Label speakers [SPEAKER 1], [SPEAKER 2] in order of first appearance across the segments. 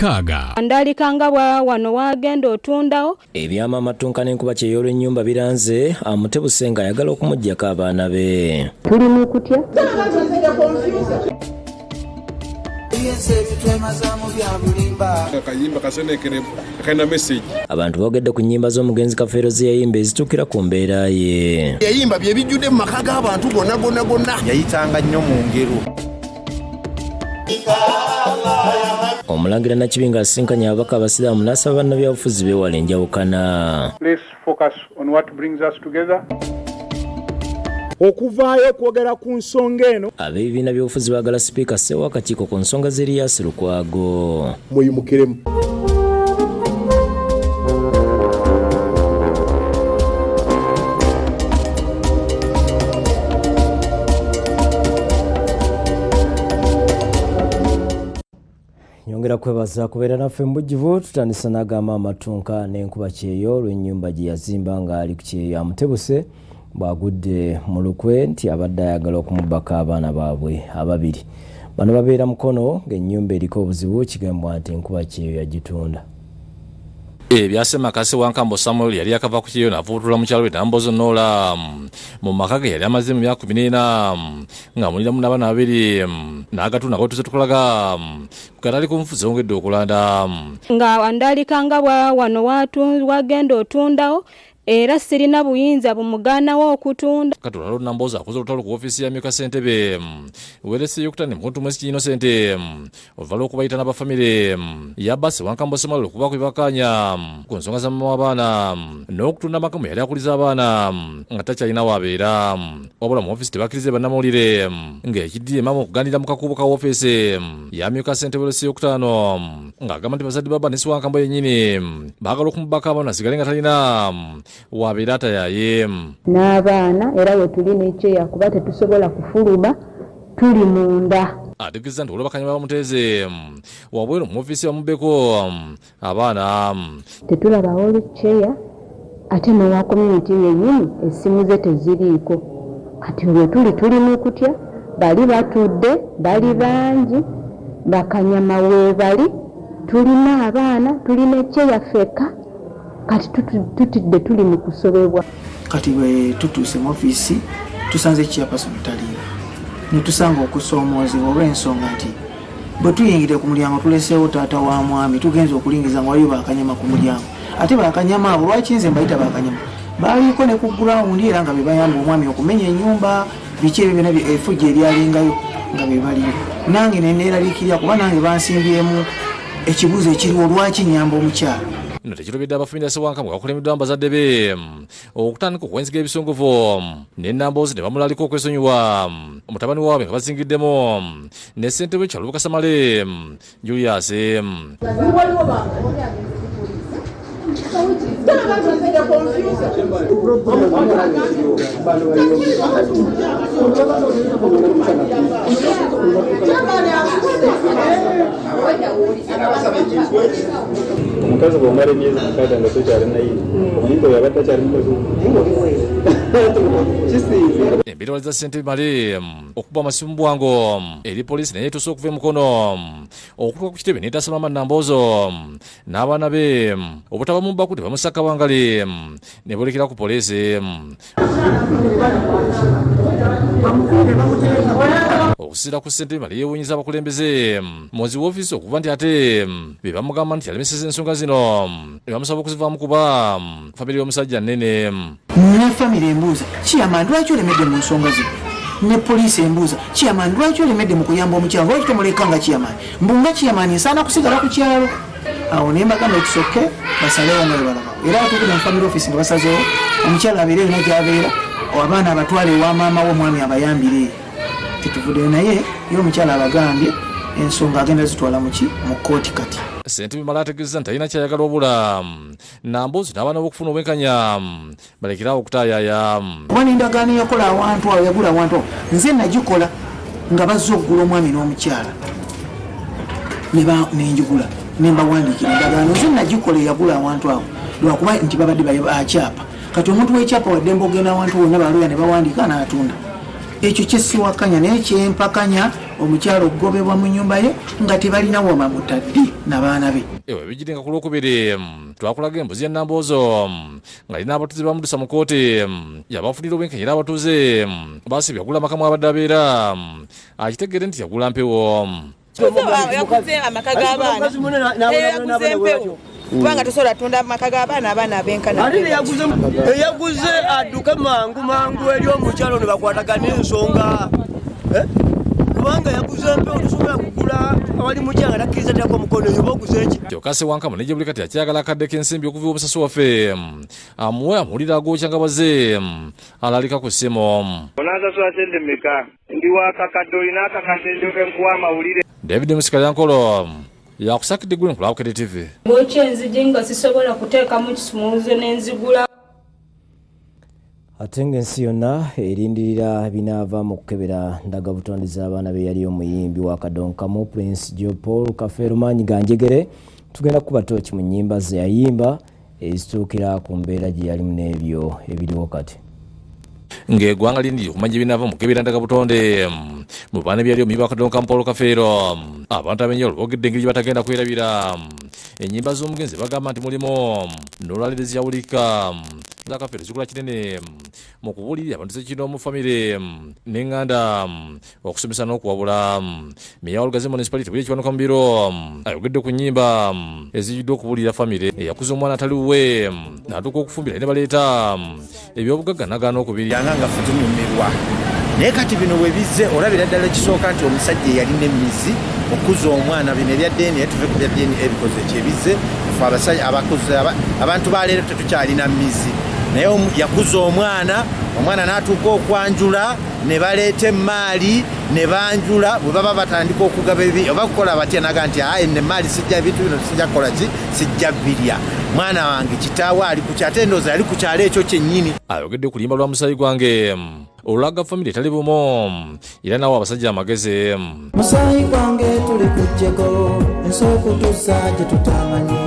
[SPEAKER 1] 6.
[SPEAKER 2] Ndalika nga bwa wano wagenda otundawo.
[SPEAKER 3] Ebyama amattunka n'enkuba kyeyo olw'ennyumba biranze amutebuse ng'ayagala okumuggyako abaana be.
[SPEAKER 4] Tuli mu kutya.
[SPEAKER 5] Akayimba kasenekerevu kalina message.
[SPEAKER 3] Abantu boogedde ku nnyimba z'omugenzi Kafeero ze yayimba ezituukira ku mbeera ye.
[SPEAKER 6] Yayimba bye bijjudde mu maka g'abantu gonna gonna gonna.
[SPEAKER 7] Yayitanga nnyo mu ngero.
[SPEAKER 3] Omulangira Nakibinga asisinkanye ababaka abasiraamu n'asaba bannabyabufuzi beewale enjawukana.
[SPEAKER 8] Let's focus on what brings us together.
[SPEAKER 9] Okuvaayo okwogera ku nsonga eno.
[SPEAKER 3] Ab'ebibiina by'obufuzi baagala sipiika asseewo akakiiko ku nsonga z'Erias Lukwago.
[SPEAKER 6] Muyimukiremu.
[SPEAKER 3] Nyongera kwebaza kubeera naffe mu bujjuvu. Tutandisa n'agamba amatunka n'enkuba kyeyo olw'ennyumba gye yazimba ng'ali ku kyeyo amutebuse bw'agudde mu lukwe nti abadde ayagala okumubbako abaana baabwe ababiri. Bano babeera Mukono ng'ennyumba eriko obuzibu, kigambibwa nti enkuba kyeyo yagitunda.
[SPEAKER 10] Ebya Ssemakase wa Nkambo Samuel yali akava ku kyeyo n'avuutula mukyalo we Nambozo Nola mu maka ge yali amaze mu myaka 14 ng'amuliramu n'abaana babiri n'agatunda g'otuze tukulaga katali ku nfu zongedde okulanda.
[SPEAKER 2] Nga ndalika nga bwa wano wagenda otundawo era sirina buyinza bumugaanawo okutunda.
[SPEAKER 10] Kati olwalwo Nambozo akoze olutalo ku ofiisi ya Myuka Ssentebe weerese ey'okutandika Mukuntu Mwesi Innocent oluva lw'okubayita n'abafamire yabba Ssewankambo Samuel okuba kwe bakkaanya ku nsonga za mama w'abaana n'okutunda amaka mwe yali akuliza abaana nga takyalina w'abeera. Wabula mu ofiisi tebakkirize bannamawulire ng'ekiddiye maama okuganira mu kakubo ka ofiisi ya Myuka Ssentebe weerese ey'okutaano ng'agamba nti bazadde baba ne Ssewankambo yennyini baagala okumubbako abaana asigale nga talina wabeera atayaaye.
[SPEAKER 4] N'abaana era we tuli n'ekyeya kuba tetusobola kufuluma, tuli munda.
[SPEAKER 10] Ategeeza nti olw'abakanyama bamuteeze wabweru mu ofiisi bamubbeko abaana.
[SPEAKER 4] Tetulabawo olukyeya ate n'owa community yennyini essimu ze teziriiko. Kati we tuli tuli mu kutya, bali batudde, bali bangi, bakanyama weebali, tulina abaana, tulina ekyeya ffekka. Kati tutidde tuli mu kusobebwa.
[SPEAKER 11] Kati bwe tutuuse mu ofiisi tusanze chairperson taliiwo, ne tusanga okusoomoozebwa olw'ensonga nti bwe tuyingidde ku mulyango tuleseewo taata wa mwami, tugenze okulingiza nga waliyo bakanyama ku mulyango. Ate bakanyama abo lwaki nze mbayita bakanyama? Baaliko ne ku ground era nga be bayamba omwami okumenya ennyumba, biki ebyo byonna effujjo eryalingayo nga be baliyo. Nange ne neeraliikirira kuba nange bansimbyemu ekibuuzo ekiriwo, lwaki nnyamba omukyala?
[SPEAKER 10] Nno tekirobedde abafumira Ssewankambo nga bakulembeddwa bazadde be okutandika okwenziga ebisongovu ne Namboozi ne bamulaliko okwesonyiwa mutabani waabwe nga bazingiddemu ne ssentebe w'ekyalo Kasamale Julius.
[SPEAKER 12] Omukazi bw'omala emyezi 6 nga tokyali naye, omuntu oyo aba takyali mukazi wo. Kisiize.
[SPEAKER 10] Embeera za ssentebe Male okuba amasimu mu bwangu eri poliisi naye etuuse okuva e Mukono okutuuka ku kitebe n'etaasa maama Nambozo n'abaana be obutaba mu bbaku tebamussa kabangali ne boolekera ku poliisi. Okusinziira ku ssentebe Male yeewuunyizza abakulembeze mu zi woofiisi okuva nti ate be bamugamba nti yalemesezza ensonga zino ne bamusaba okuzivaamu kuba famire y'omusajja nnene.
[SPEAKER 11] Ne famire embuuza, Chairman lwaki olemedde mu nsonga zino? Ne poliisi embuuza, Chairman lwaki olemedde mu kuyamba omukyala? Lwaki tomuleka nga chairman? Mbu nga chairman nsaana kusigala ku kyalo. Awo ne mbagamba ekisooke basalewo nga bwe balaba. Era atuukidde mu family office nga basazeewo omukyala abeere yonna gy'abeera, abaana abatwale ewa maama we, omwami abayambire. Tetuvuddeyo naye ye omukyala abagambye ensonga agenda zitwala muki mu kkooti kati.
[SPEAKER 10] Ssentebe Male ategeezezza nti talina ky'ayagala wabula Namboozi n'abaana b'okufuna obwenkanya balekere awo okutaayaaya.
[SPEAKER 11] Kuba n'endagaano eyakola awantu awo, yagula awantu awo, nze nagikola nga bazze okugula omwami n'omukyala ne njigula ne mbawandiikira endagaano, nze nagikola eyagula awantu awo lwakuba nti babadde akyapa. Kati omuntu w'ekyapa waddembe ogenda awantu wonna baloya ne bawandiika n'atunda. Ekyo kyesiwakanya naye kyempakanya Omukyala okugobebwa mu nnyumba ye nga tebalina wabamutadde nabaana be.
[SPEAKER 10] Ewe bijjire nga ku Lwokubiri twakulaga embuzi ya Namboozo ng'alina abatuuze bamudusa mu kkooti yabafunira obwenkanya era abatuuze basibye agula amaka mwabadde abeera akitegere nti yagula mpewo.
[SPEAKER 1] Yaguze amaka g'abaana, yaguze empewo kubanga tosobola tunda amaka g'abaana, abaana abenkana.
[SPEAKER 7] Eyaguze adduke mangu mangu eri omukyalo ne bakwatagana ensonga, kubanga yaguze empewo. Tosobola kugula awali mukyala takkiriza terako omukono eyo oba oguze eki.
[SPEAKER 10] Kyokka Ssewankamu ne gyebuli kati akyagala akadde k'ensimbi okuva omusasi waffe amuwe amuwulira agwokya nga baze alalika ku ssimu.
[SPEAKER 13] Onansasula sente mmeka? Ndi wakakadde, olina akakadde ndyoke nkuwa amawulire.
[SPEAKER 10] David Musikalyankolo yakusakidde Green ku Lawokede TV.
[SPEAKER 2] Bwokya enzigi nga sisobola kuteekamu kisumuuzo n'enzigula.
[SPEAKER 3] Ate ng'ensi yonna erindirira binaava mu kukebera ndagabutonde z'abaana be yali omuyimbi wa Kadonkamu Prince Joe Paul Kafeero Maanyi Ganjegere, tugenda kukuba tooki mu nnyimba ze yayimba ezituukira ku mbeera gye yalimu n'ebyo ebiriwo kati.
[SPEAKER 10] Ng'eggwanga lindi okumanya ebinaava mu kukebera ndagabutonde mu baana byali omuyimbi wa Kadonkamu Paul Kafeero, abantu ab'enjawulo boogedde engeri gye batagenda kwerabira ennyimba z'omugenzi. Bagamba nti mulimu n'olwaleero eziyawulika za Kafeero zikola kinene mu kubuulirira abantu sekinoomu, famire n'eŋŋanda, okusomesa n'okuwabula. Meya wa Lugazi Municipality Willy Kiwanuka Mubiru ayogedde ku nnyimba ezijjuddwa okubuulirira famire eyakuza omwana atali wuwe n'atuuka okufumbira ne baleeta ebyobugagga nagaana okubiri.
[SPEAKER 14] Yanga nga ffe tunyumirwa, naye kati bino bwe bizze olabira ddala ekisooka nti omusajja eyalina emizi okuza omwana, bino ebya DNA, tuve ku bya DNA ebikoze kyebizze. Fe abasajja abakuze, abantu baleero tetukyalina mizi, naye yakuza omwana, omwana n'atuuka okwanjula ne baleeta emaali ne banjula. Bwe baba batandika okugaba oba kukola batya, naga nti ayi nemaali sijja, ebintu bino sijja kukola ki, sijja birya. Mwana wange kitaawe ali ku kyate, ndowooza yali ku kyalo ekyo kyennyini.
[SPEAKER 10] Ayogedde ku luyimba lwa Musaayi Gwange olulaga famire etali bumu era nawe abasajja amagezi.
[SPEAKER 15] Musaayi gwange tuli ku jjego, ensi okutuusa gye tutamanyi,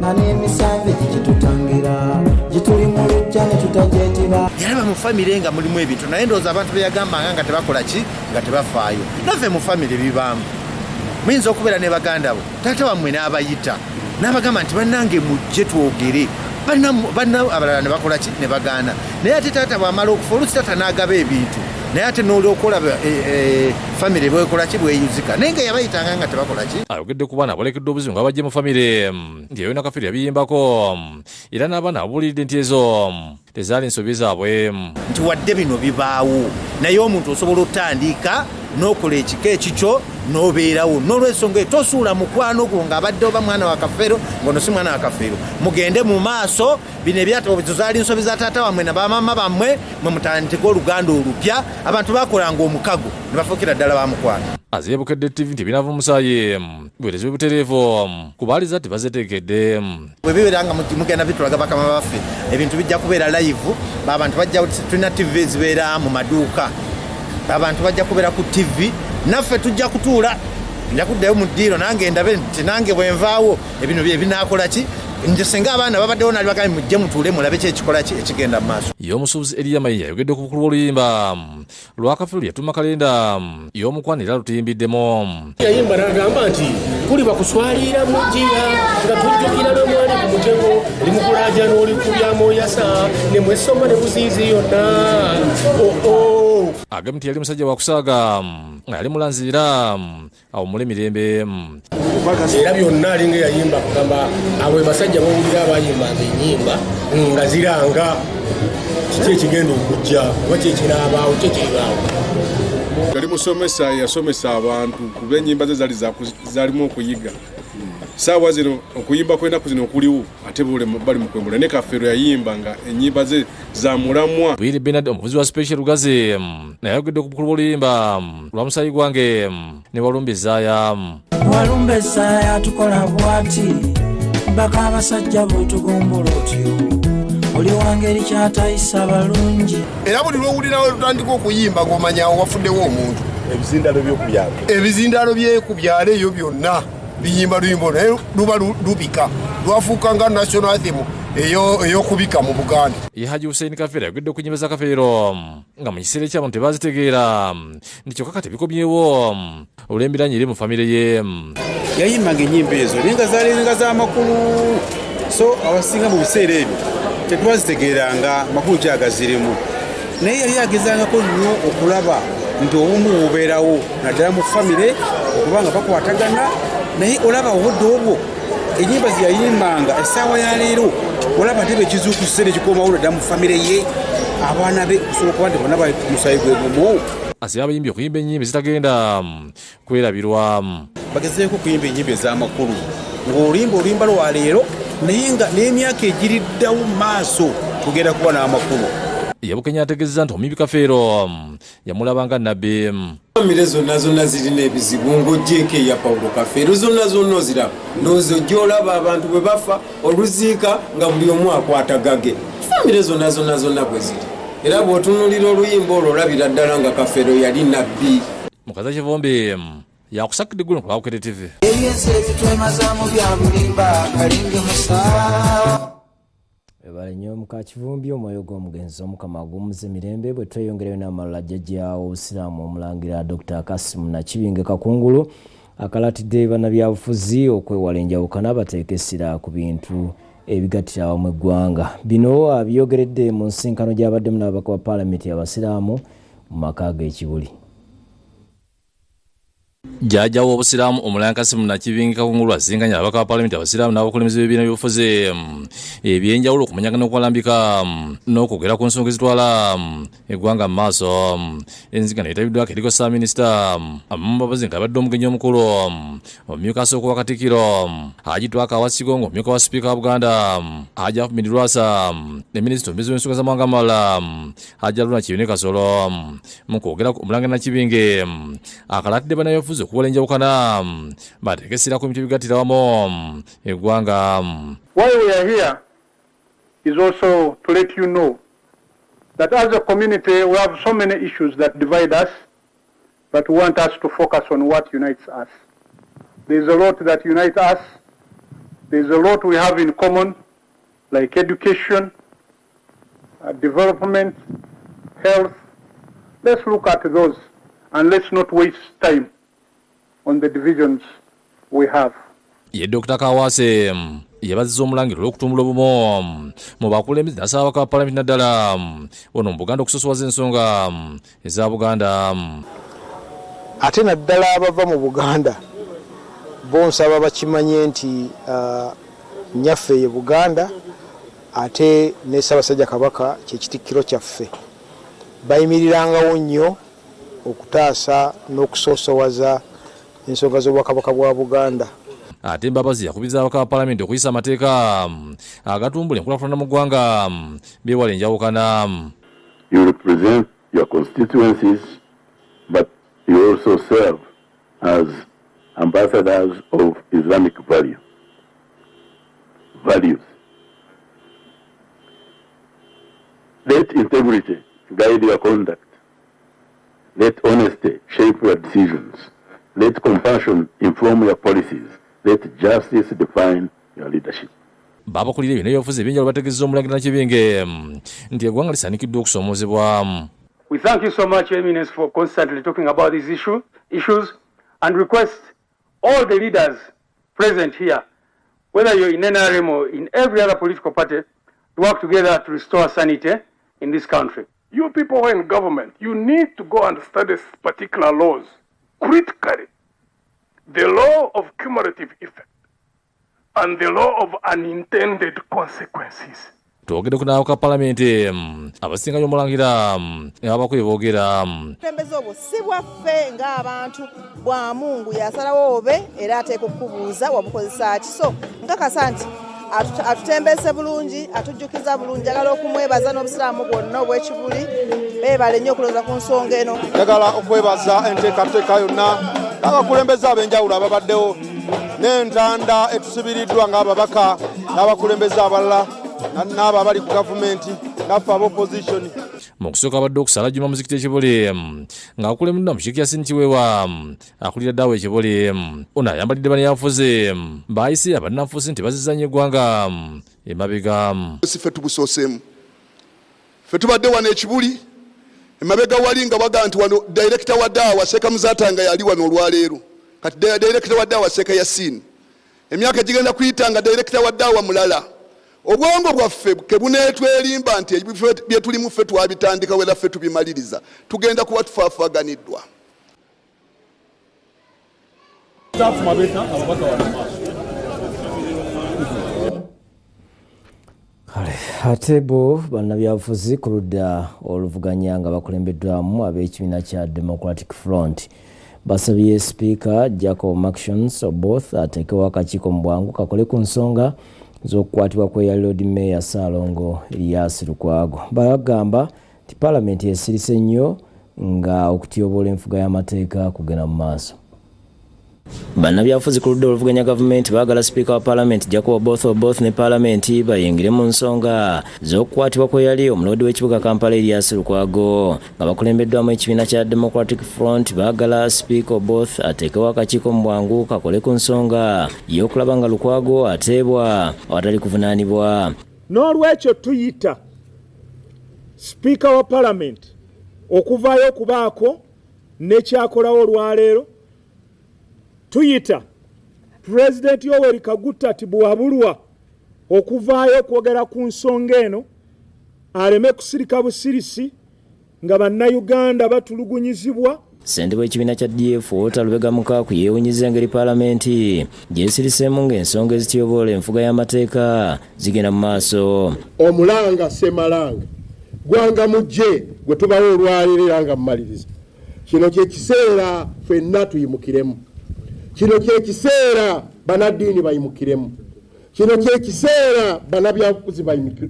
[SPEAKER 15] nga n'emisanvu gitutangira gituli mu luggya ne tutagyetiba.
[SPEAKER 14] Yalaba mu famire nga mulimu ebintu, naye ndowooza abantu be yagambanga nga tebakola ki, nga tebafaayo. Naffe mu famire bibaamu, muyinza okubeera ne baganda bo, taata wammwe n'abayita n'abagamba nti bannange mujje twogere, banna abalala ne bakola ki, ne bagaana. Naye ate taata bw'amala okufa, oluusi taata n'agaba ebintu, naye ate n'olwokulaba famire bwekola ki, bweyuzika, naye nga yabayitanga nga tebakola ki.
[SPEAKER 10] Ayogedde ku baana abolekedde obuzibu nga bajje mu famire nti eyo Nakafeero yabiyimbako era n'abaana ababuuliridde nti ezo tezaali nsobi zaabwe.
[SPEAKER 14] Nti wadde bino bibaawo, naye omuntu osobola otandika n'okola ekika ekikyo n'obeerawo. N'olwensonga eyo tosuula mukwano gwo ng'abadde oba mwana wa Kafeero, ng'ono si mwana wa Kafeero. Mugende mu maaso. Bino ebyatozo zaali nsobi za taata wammwe na bamaama bammwe, mwe mutandike oluganda olupya. Abantu bakolanga omukago ne bafuukira ddala bamukwano.
[SPEAKER 10] Azeebukedde TV nti ebinaava omusaayi buweerezebwe butereevu kubaaliza tebazeteekedde.
[SPEAKER 14] Bwe bibeera nga mugenda bitulaga bakama baffe, ebintu bijja kubeera live. Abantu bajja, tulina TV ezibeera mu maduuka, abantu bajja kubeera ku TV, naffe tujja kutuula, nja kuddayo mu ddiiro nange ndabe nti nange bwenvaawo ebino ebinaakola ki. Nje singa abaana babaddewo nali bagambye mujje mutuule mulabe ki ekikola ki ekigenda mu maaso.
[SPEAKER 10] Ye omusuubuzi Eriya Mayiya ayogedde ku bukulu bw'oluyimba lwa Kafeero yatuma kalenda y'omukwano era lutuyimbiddemu.
[SPEAKER 16] Yayimba n'agamba nti kuliba kuswalira mugira nga tujjukira lwe mwali ku mutego, oli mukulaja n'oli kubyamoyasa ne mwesoma ne buziizi yonna. Oh, oh.
[SPEAKER 10] Agambye nti yali musajja wa kusaaga nga yali mulanzi era awummule mirembe.
[SPEAKER 16] Era byonna alinga yayimba kugamba abo basajja bawulira abayimbanga ennyimba nga ziranga kiki ekigenda okujja oba kyekinaabaawo, kyekiribaawo.
[SPEAKER 5] Yali musomesa, yasomesa abantu kuba ennyimba ze zaali zaalimu okuyiga. Saawa zino okuyimba kw'ennaku zino okuliwo ate bali mu kwemula, ne Kafeero yayimba nga ennyimba ze za mulamwa.
[SPEAKER 10] Bwiri Benard omuvuzi wa Special Lugazi naye ayogedde ku bukulu bw'oluyimba lwa Musaayi Gwange ne Walumbe Zaaya.
[SPEAKER 15] Walumbe Zaaya tukola bwati baka abasajja bw'otugumbula otyo oli wangeri kyatayisa balungi.
[SPEAKER 6] Era buli lwowulirawo lutandika okuyimba ng'omanya awo wafuddewo omuntu.
[SPEAKER 17] Ebizindalo by'okubyalo,
[SPEAKER 6] ebizindalo by'ekubyalo eyo byonna biyimba luyimbo, naye luba lubika lwafuuka nga national anthem ey'okubika mu Buganda.
[SPEAKER 10] Ye Haji Hussein Kafeero ayogedde ku nnyimba za Kafeero nga mu kiseera eky'abantu tebazitegeera nti kyokka kati bikomyewo. Olw'embiranye eri mu famire ye.
[SPEAKER 17] Yayimbanga ennyimba ezo naye nga zalinga z'amakulu, so abasinga mu biseera ebyo tetwazitegeeranga makulu ki agazirimu, naye yali agezangako nnyo okulaba nti obumu bubeerawo naddala mu famire okuba nga bakwatagana. Naye olaba obudde obwo ennyimba ze yayimbanga, essaawa ya leero olaba teba ekizuukuse nekikomawo naddala mu famire ye, abaana be okusobola okuba nti bonna bali ku musayi gwe gumu.
[SPEAKER 10] Asabye abayimbi okuyimba ennyimba ezitagenda kwerabirwa.
[SPEAKER 17] Bagezeeko okuyimba ennyimba ez'amakulu ng'oluyimba oluyimba lwa leero naye nga n'emyaka egiriddawo mu maaso tugenda kuba n'amakulu.
[SPEAKER 10] Ye Bukenya ategeezezza nti omuyimbi Kafeero yamulaba nga nnabbi.
[SPEAKER 18] Famire zonna zonna zirina ebizibu ng'oggyeeko eya Paulo Kafeero, zonna zonna oziraba. Ndowooza ojja olaba abantu bwe bafa oluziika nga buli omu akwata gage. Famire zonna zonna zonna bwe ziri. Era bw'otunuulira oluyimba olwo olabira ddala nga Kafeero yali nnabbi.
[SPEAKER 10] Mukaza Kivumbi yakusakidde eggulo ku Bukedde TV.
[SPEAKER 15] Ebyensi ebitwemazaamu bya bulimba kalinge musa.
[SPEAKER 3] Webale nnyo muka Kivumbi, omwoyo gw'omugenzi Omukama aguwummuze mirembe. Bwe tweyongerayo n'amalala, jjajja w'Obusiraamu Omulangira Dr. Kasimu Nakibinge Kakungulu akalatidde bannabyabufuzi okwewala enjawukana bateeke essira ku bintu ebigattira awamu eggwanga. Bino abyogeredde mu nsisinkano gy'abaddemu n'ababaka ba Paalamenti Abasiraamu mu maka ge e Kibuli.
[SPEAKER 10] Jjajja w'Obusiraamu Omulangira Kasimu Nakibinge Kakungulu asisinkanye ababaka ba Paalamenti Abasiraamu n'abakulembeze b'ebibiina by'obufuzi eby'enjawulo okumanyagana, okwalambika n'okwogera ku nsonga ezitwala eggwanga mu maaso. Ensisinkano yeetabiddwako eriko Ssaabaminisita Amama Mbabazi ng'abadde omugenyi omukulu, omumyuka asooka wa Katikkiro Haji Twaha Kawaase Kigongo, omumyuka wa Sipiika wa Buganda Haji Ahmed Lwasa ne Minisita omubeezi w'ensonga z'amawanga amalala Haji Haruna Kyeyune Kasolo. Mu kwogera, Omulangira Nakibinge akalatidde bannabyabufuzi okuwala enjawukana bateeke essira ku bintu ebigattira wamu eggwanga.
[SPEAKER 8] Why we are here is also to let you know that as a community we have so many issues that divide us, but we want us to focus on what unites us. There is a lot that unites us. There is a lot we have in common, like education, development, health. Let's look at those and let's not waste time on the divisions we have.
[SPEAKER 10] Ye Dr. Kawaase yebazizza Omulangira olw'okutumbula obumu mu bakulembeze, n'asaba ababaka ba Paalamenti naddala ono mu Buganda okusosowaza ensonga eza Buganda.
[SPEAKER 19] Ate naddala abava mu Buganda bo nsaba bakimanye nti nnyaffe ye Buganda, ate ne Ssaabasajja Kabaka kye kitikkiro kyaffe. Bayimirirangawo nnyo okutaasa n'okusoosowaza ensonga z'Obwakabaka bwa Buganda.
[SPEAKER 10] Ate Mbabazi yakubiriza ababaka ba Paalamenti okuyisa amateeka agatumbula enkulaakulana mu ggwanga, beewale enjawukana.
[SPEAKER 20] You represent your constituencies, but you also serve as ambassadors of Islamic values. Let integrity guide your conduct. Let honesty shape your decisions. Let compassion inform your policies. Let justice define your leadership.
[SPEAKER 10] Babakulira ebibiina ebyobufuzi ebyenjawulo bategeezezza Omulangira Nakibinge nti eggwanga lisaanikiddwa okusoomoozebwa.
[SPEAKER 8] We thank you so much, Your Eminence, for constantly talking about these issues and request all the leaders present here, whether you're in NRM or in every other political party, to work together to restore sanity in this country.
[SPEAKER 21] You people who are in government, you need to go and study particular laws critically. The law of cumulative effect and the law of unintended consequences.
[SPEAKER 10] Twogedde ku n'ababaka ba Paalamenti abasisinkanye Omulangira abako bye boogera.
[SPEAKER 1] Obukulembeze obwo si bwaffe ng'abantu, bwa Mungu, yasalawo obe era ateeka okukubuuza wabukozesa ki. So nkakasa nti atutembese bulungi, atujjukiza bulungi. Njagala okumwebaza n'Obusiraamu bwonna obw'Ekibuli, beebale nnyo okulowooza ku nsonga eno.
[SPEAKER 22] Njagala okwebaza enteekateeka yonna n'abakulembeze ab'enjawulo ababaddewo n'entanda etusibiriddwa ng'ababaka n'abakulembeze abalala n'abo abali ku gavumenti naffe aba opposition.
[SPEAKER 10] Mu kusooka abadde okusala Juma muzikiti Ekibuli ng'akulembeddwa Mushiki Yasin Kiweewa akulira ddaawa Ekibuli. Ono ayambalidde bannabyabufuzi baayise abannanfuusi nti bazizza nnyo eggwanga emabega.
[SPEAKER 23] Si ffe tubusooseemu, ffe tubadde wano Ekibuli.
[SPEAKER 4] Emabega wali nga baga nti wano director wa daawa Sheikh Muzaata nga yali wano olwaleero, kati director wa daawa Sheikh Yasin, emyaka egigenda kuyita nga director wa daawa mulala. Obwongo bwaffe kebuneetwerimba nti ebifo bye tulimu ffe twabitandikawo era ffe tubimaliriza, tugenda kuba tufaafaganiddwa.
[SPEAKER 3] Kale ate bo bannabyabufuzi ku ludda oluvuganya nga bakulembeddwamu ab'ekibiina kya Democratic Front basabye sipiika Jacob Mactions Oboth ateekewo akakiiko mu bwangu kakole ku nsonga z'okukwatibwa kw'eyali Lord Mayor Ssaalongo Erias Lukwago. Bagamba nti palamenti esirise nnyo nga okutyoboola enfuga y'amateeka kugenda mu maaso. Bannabyabufuzi ku ludda oluvuganya gavumenti baagala sipiika wa palamenti Jacob Oboth Oboth ne palamenti bayingire mu nsonga z'okukwatibwa kw'eyali omuloodi w'ekibuga Kampala Erias Lukwago. Nga bakulembeddwamu ekibiina kya Democratic Front baagala sipiika Oboth ateekewo akakiiko mu bwangu kakole ku nsonga y'okulaba nga Lukwago ateebwa awatali kuvunaanibwa.
[SPEAKER 9] N'olwekyo tuyita sipiika wa palamenti okuvaayo okubaako n'ekyakolawo olwaleero. Tuyita Pulezidenti Yoweri Kaguta Tibuhaburwa okuvaayo okwogera ku nsonga eno, aleme kusirika busirisi nga bannayuganda batulugunyizibwa.
[SPEAKER 3] Ssentebe w'ekibiina kya DF Walter Lubega Mukaaku yeewunyizza engeri palamenti gy'esiriseemu ng'ensonga ezityoboola enfuga y'amateeka zigenda mu maaso.
[SPEAKER 6] Omulanga Ssemalanga gwanga mujje gwe tubawa olwaleero era nga mumaliriza. Kino kye kiseera ffenna tuyimukiremu. Kino kye kiseera bannaddiini bayimukiremu. Kino kye kiseera bannabyabufuzi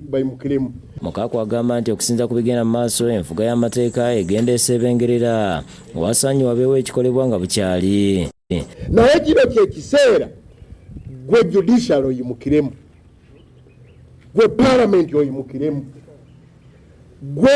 [SPEAKER 6] bayimukiremu.
[SPEAKER 3] Mukaaku agamba nti okusinziira ku bigenda mu maaso, enfuga y'amateeka egenda eseebengerera, wasaanye wabeewo ekikolebwa nga bukyali.
[SPEAKER 6] Naye kino kye kiseera gwe judiciary oyimukiremu, gwe palamenti oyimukiremu, gwe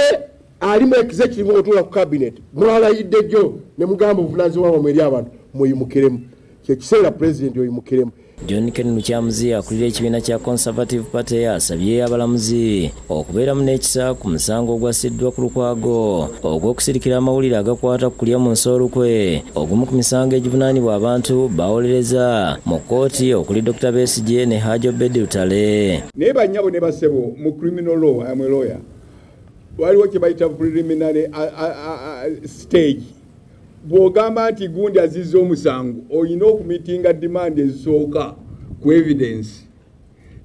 [SPEAKER 6] ali mu executive otuula ku cabinet mwalayidde jjo ne mugamba obuvunaanyizibwa bwammwe eri abantu, muyimukiremu. Kye kiseera pulezidenti oyimukiremu.
[SPEAKER 3] John Ken Lukyamuzi akulira ekibiina kya Conservative Party asabye abalamuzi okubeeramu n'ekisa ku musango ogwassiddwa ku Lukwago ogw'okusirikira amawulire agakwata ku kulya mu nsi olukwe, ogumu ku misango egivunaanibwa abantu bawolereza mu kkooti okuli Dokita Besigye ne Hajji Obed Lutale.
[SPEAKER 23] Naye bannyabo ne bassebo, mu criminal law, I am a lawyer, waliwo kye bayita preliminary stage. Bw'ogamba nti gundi azizza omusango, olina okumitinga demand ezisooka ku evidence.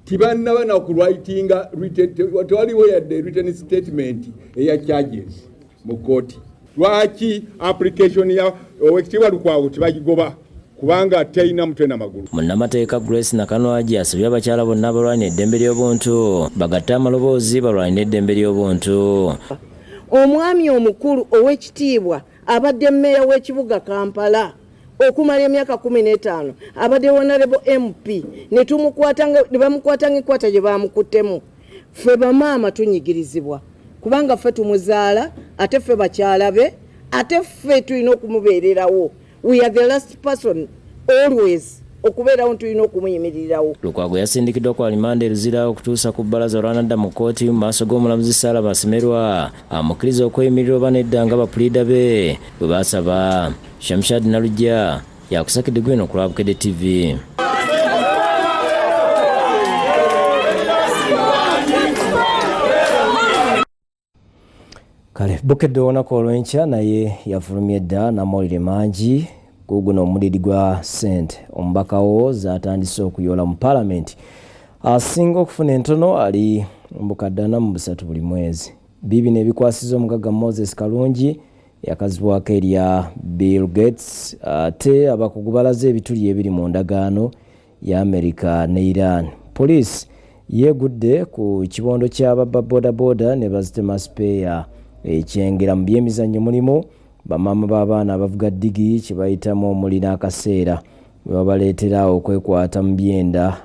[SPEAKER 23] Tibannaba na kuwritinga written, tewaliwo yadde written statement eya charges mu kkooti. Lwaki application ya Owekitiibwa Lukwago tebagigoba kubanga terina mutwe na magulu?
[SPEAKER 3] Munnamateeka Grace Nakanwagi asabye abakyala bonna abalwanira eddembe ly'obuntu bagatte amaloboozi balwanire eddembe ly'obuntu.
[SPEAKER 24] Omwami omukulu ow'ekitiibwa abadde mmeeya w'ekibuga Kampala okumala emyaka 15, abadde honorable MP, ne tumukwata nga, ne bamukwata ng'enkwata gye baamukuttemu. Ffe bamaama tunyigirizibwa kubanga ffe tumuzaala, ate ffe bakyala be, ate ffe tulina okumubeererawo. We are the last person always okubeerawo, tulina okumuyimirirawo.
[SPEAKER 3] Lukwago yasindikiddwa ku alimanda e Luzira okutuusa ku bbalaza olwanadda mu kkooti mu maaso g'omulamuzi Sarah Basemerwa amukkiriza okweyimirira oba nedda nga bapuliida be bwe baasaba. Shamshad Nalujja yakusakidde gwino ku lwa Bukedde TV. Kale Bukedde olunaku olw'enkya naye yafulumye dda n'amawulire mangi guguno omuliri gwa ssente omubaka wo zaatandise okuyoola mu palamenti. Asinga okufuna entono ali mu bukadde 43 buli mwezi. Biibino ebikwasiza omugagga Moses Kalungi yakazibwako erya Bill Gates. Ate abakugu balaze ebituli ebiri mu ndagaano ya Amerika ne Iran. Poliisi yeegudde ku kibondo ky'ababba bodaboda ne bazitema sipeeya ekyengera. Mu byemizannyo mulimu bamaama b'abaana abavuga ddigi kye bayitamu omuli n'akaseera bwe babaleetera okwekwata mu byenda,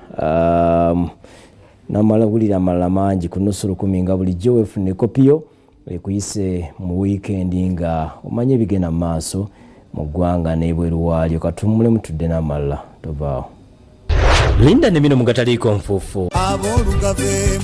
[SPEAKER 3] n'amawulire amalala mangi ku nusu lukumi. Nga bulijjo weefune kopiyo ekuyise mu wiikendi nga omanye ebigenda mu maaso mu ggwanga n'ebweru waalyo. Katuwummulemu tudde n'amalala, tovaawo. Linda ne bino mugataliiko nfuufu.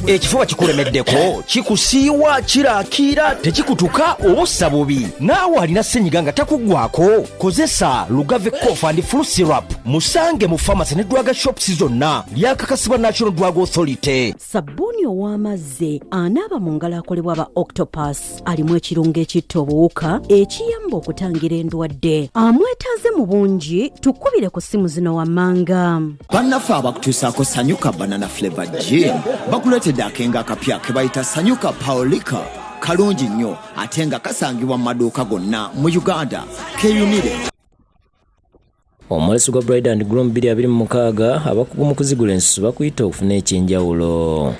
[SPEAKER 7] Ekifuba kikulemeddeko, kikusiiwa, kiraakiira, tekikutuka oba ossa bubi. Naawe alina ssenyiga nga takuggwako, kozesa Lugave Cough and Flu Syrup. Musange mu pharmacy ne drug shops zonna. Lyakakasibwa National Drug Authority.
[SPEAKER 11] Sabbuuni ow'amazzi anaaba mu ngalo akolebwa aba Octopus alimu ekirungo ekitta obuwuka ekiyamba okutangira endwadde. Amwetaaze mu bungi, tukubire ku ssimu zino wammanga.
[SPEAKER 12] Bannaffe abakutuusaako Sanyuka Banana Flavor Gin bakuleetedde akenga akapya ke bayita Sanyuka Paolika. Kalungi nnyo ate nga kasangibwa mu maduuka gonna mu Uganda. Keeyunire.
[SPEAKER 3] Omwoleso gwa Bride and Groom 2026, abakugu mu kuzigula ensusu bakuyita okufuna ekyenjawulo.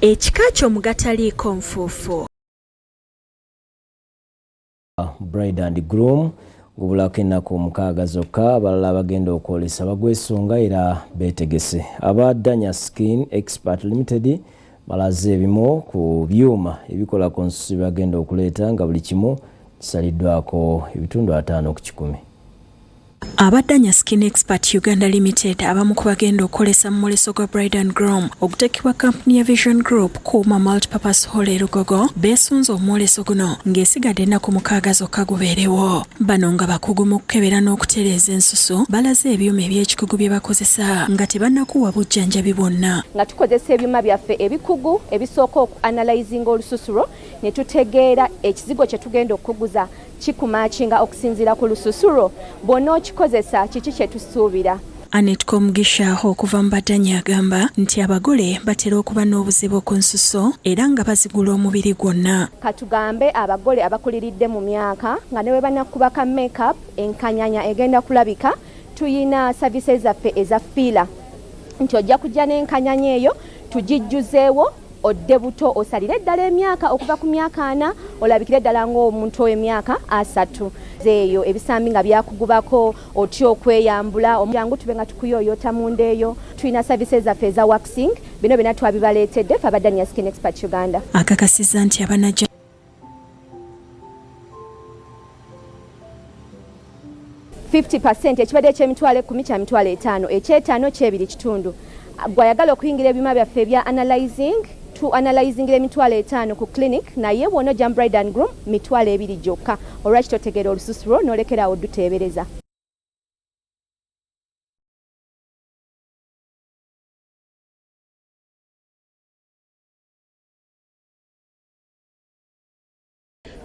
[SPEAKER 13] Ekika kyo mugataliiko nfuufu.
[SPEAKER 3] Bride and Groom gubulako ennaku 6 zokka. Abalala abagenda okwolesa bagwesunga era beetegese. Aba Danya Skin Expert Limited balaze ebimu ku byuma ebikola ku nsusu byebagenda okuleeta nga buli kimu kisaliddwako ebitundu 50 ku kikumi.
[SPEAKER 13] Abadanya Skin Expert Uganda Limited abamu ku bagenda okukolesa mu mwoleso gwa Bride and Groom ogutekebwa kampuni ya Vision Group Kuuma Multipurpose Hall e Lugogo beesunze omwoleso guno ng'esigadde ennaku 6 zokka gubeerewo. Bano nga bakugu mu kukebera n'okutereeza ensusu balaze ebyuma eby'ekikugu bye bakozesa nga tebannakuwa bujjanjabi bwonna.
[SPEAKER 25] Nga tukozesa ebyuma byaffe ebikugu ebisooka okuanalyzinga olususu lwo ne tutegeera ekizigo kye tugenda okukuguza kikumatchinga okusinziira ku lususu lwo, bw'onna okikozesa kiki kye tusuubira.
[SPEAKER 13] Anet Komugisha okuva mu Badanyi agamba nti abagole batera okuba n'obuzibu ku nsusu era nga bazigula omubiri gwonna.
[SPEAKER 25] Katugambe abagole abakuliridde mu myaka nga ne bwe banakuba ka makeup enkanyanya egenda kulabika, tuyina services zaffe eza filler nti ojja kujja n'enkanyanya eyo tugijjuzeewo odde buto, osalire eddala emyaka okuva ku myaka 40 olabikire eddala ng'omuntu ow'emyaka 30. Eyo ebisambi nga byakugubako otya okweyambula, jangu tube nga tukuyoyota munda. Eyo tulina services zaffe eza waxing. Bino byonna twabibaleetedde fe abadania Skin Expert Uganda.
[SPEAKER 13] Akakasizza nti abanajja
[SPEAKER 25] 50%, ekibadde eky'emitwalo 10 kya 50,000, ekyetaano kyebiri kitundu. Gwayagala okuyingira ebyuma byaffe ebya analyzing, tu analyzingira 50,000 ku clinic, naye bw'ona ojja mu Bride and Groom 20,000 gyokka. Olwaki totegeera olususu lwo n'olekerawo oduteebereza?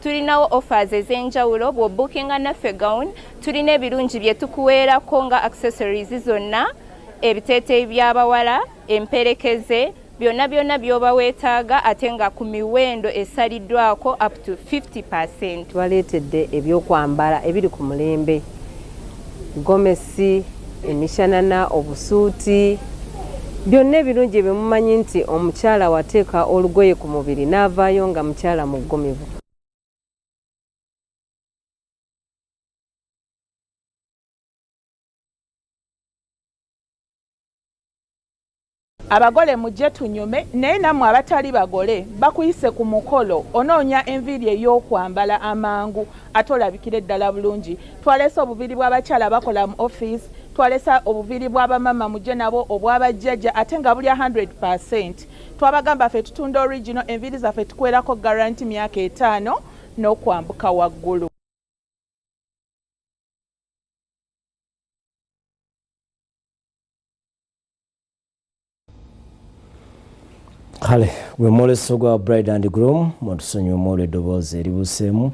[SPEAKER 26] Tulinawo offers ez'enjawulo. Bw'obookinga naffe gown, tulina ebirungi bye tukuweerako nga accessories zonna, ebiteeteeyi by'abawala, emperekeze, byonna byonna by'oba weetaaga, ate nga ku miwendo esaliddwako up to 50%.
[SPEAKER 27] Tubaleetedde ebyokwambala ebiri ku mulembe, gomesi, emishanana, obusuuti, byonna ebirungi byemumanyi nti omukyala wateeka olugoye ku mubiri n'avaayo nga mukyala muggumivu.
[SPEAKER 28] Abagole mujje tunyume, naye nammwe abatali bagole bakuyise ku mukolo, onoonya enviiri ey'okwambala amangu ate olabikire ddala bulungi. Twalese obuviiri bw'abakyala bakola mu office, twalese obuviiri bw'abamama, mujje nabo, obw'abajjajja, ate nga buli 100%. Twabagamba ffe tutunda original enviiri zaffe, tukwerako guarantee myaka 5 n'okwambuka waggulu.
[SPEAKER 3] Kale gwe mwoleso gwa Bride and Groom, mutusonyiwemu olw'eddoboozi eribuuseemu,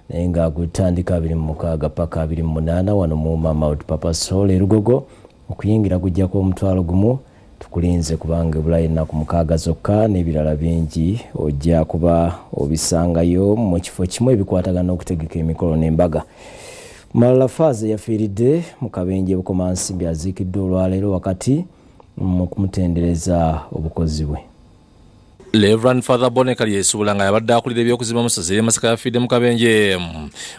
[SPEAKER 3] naye nga gutandika 26 paka 28 wano mu Multipurpose Hall e Lugogo. Okuyingira gujjako 10,000. Tukulinze kubanga ebulayo ennaku 6 zokka n'ebirala bingi ojja kuba obisangayo mu kifo kimu ebikwatagana n'okutegeka emikolo n'embaga. Malala Faaza yafiiridde mu kabenje Bukomansimbi aziikiddwa olwaleero wakati mu kumutendereza obukozi bwe.
[SPEAKER 10] Reverend Father Boneka Lyesuubula nga yabadde akulira ebyokuzimba mu ssaza ery'e Masaka yafiiridde mu kabenje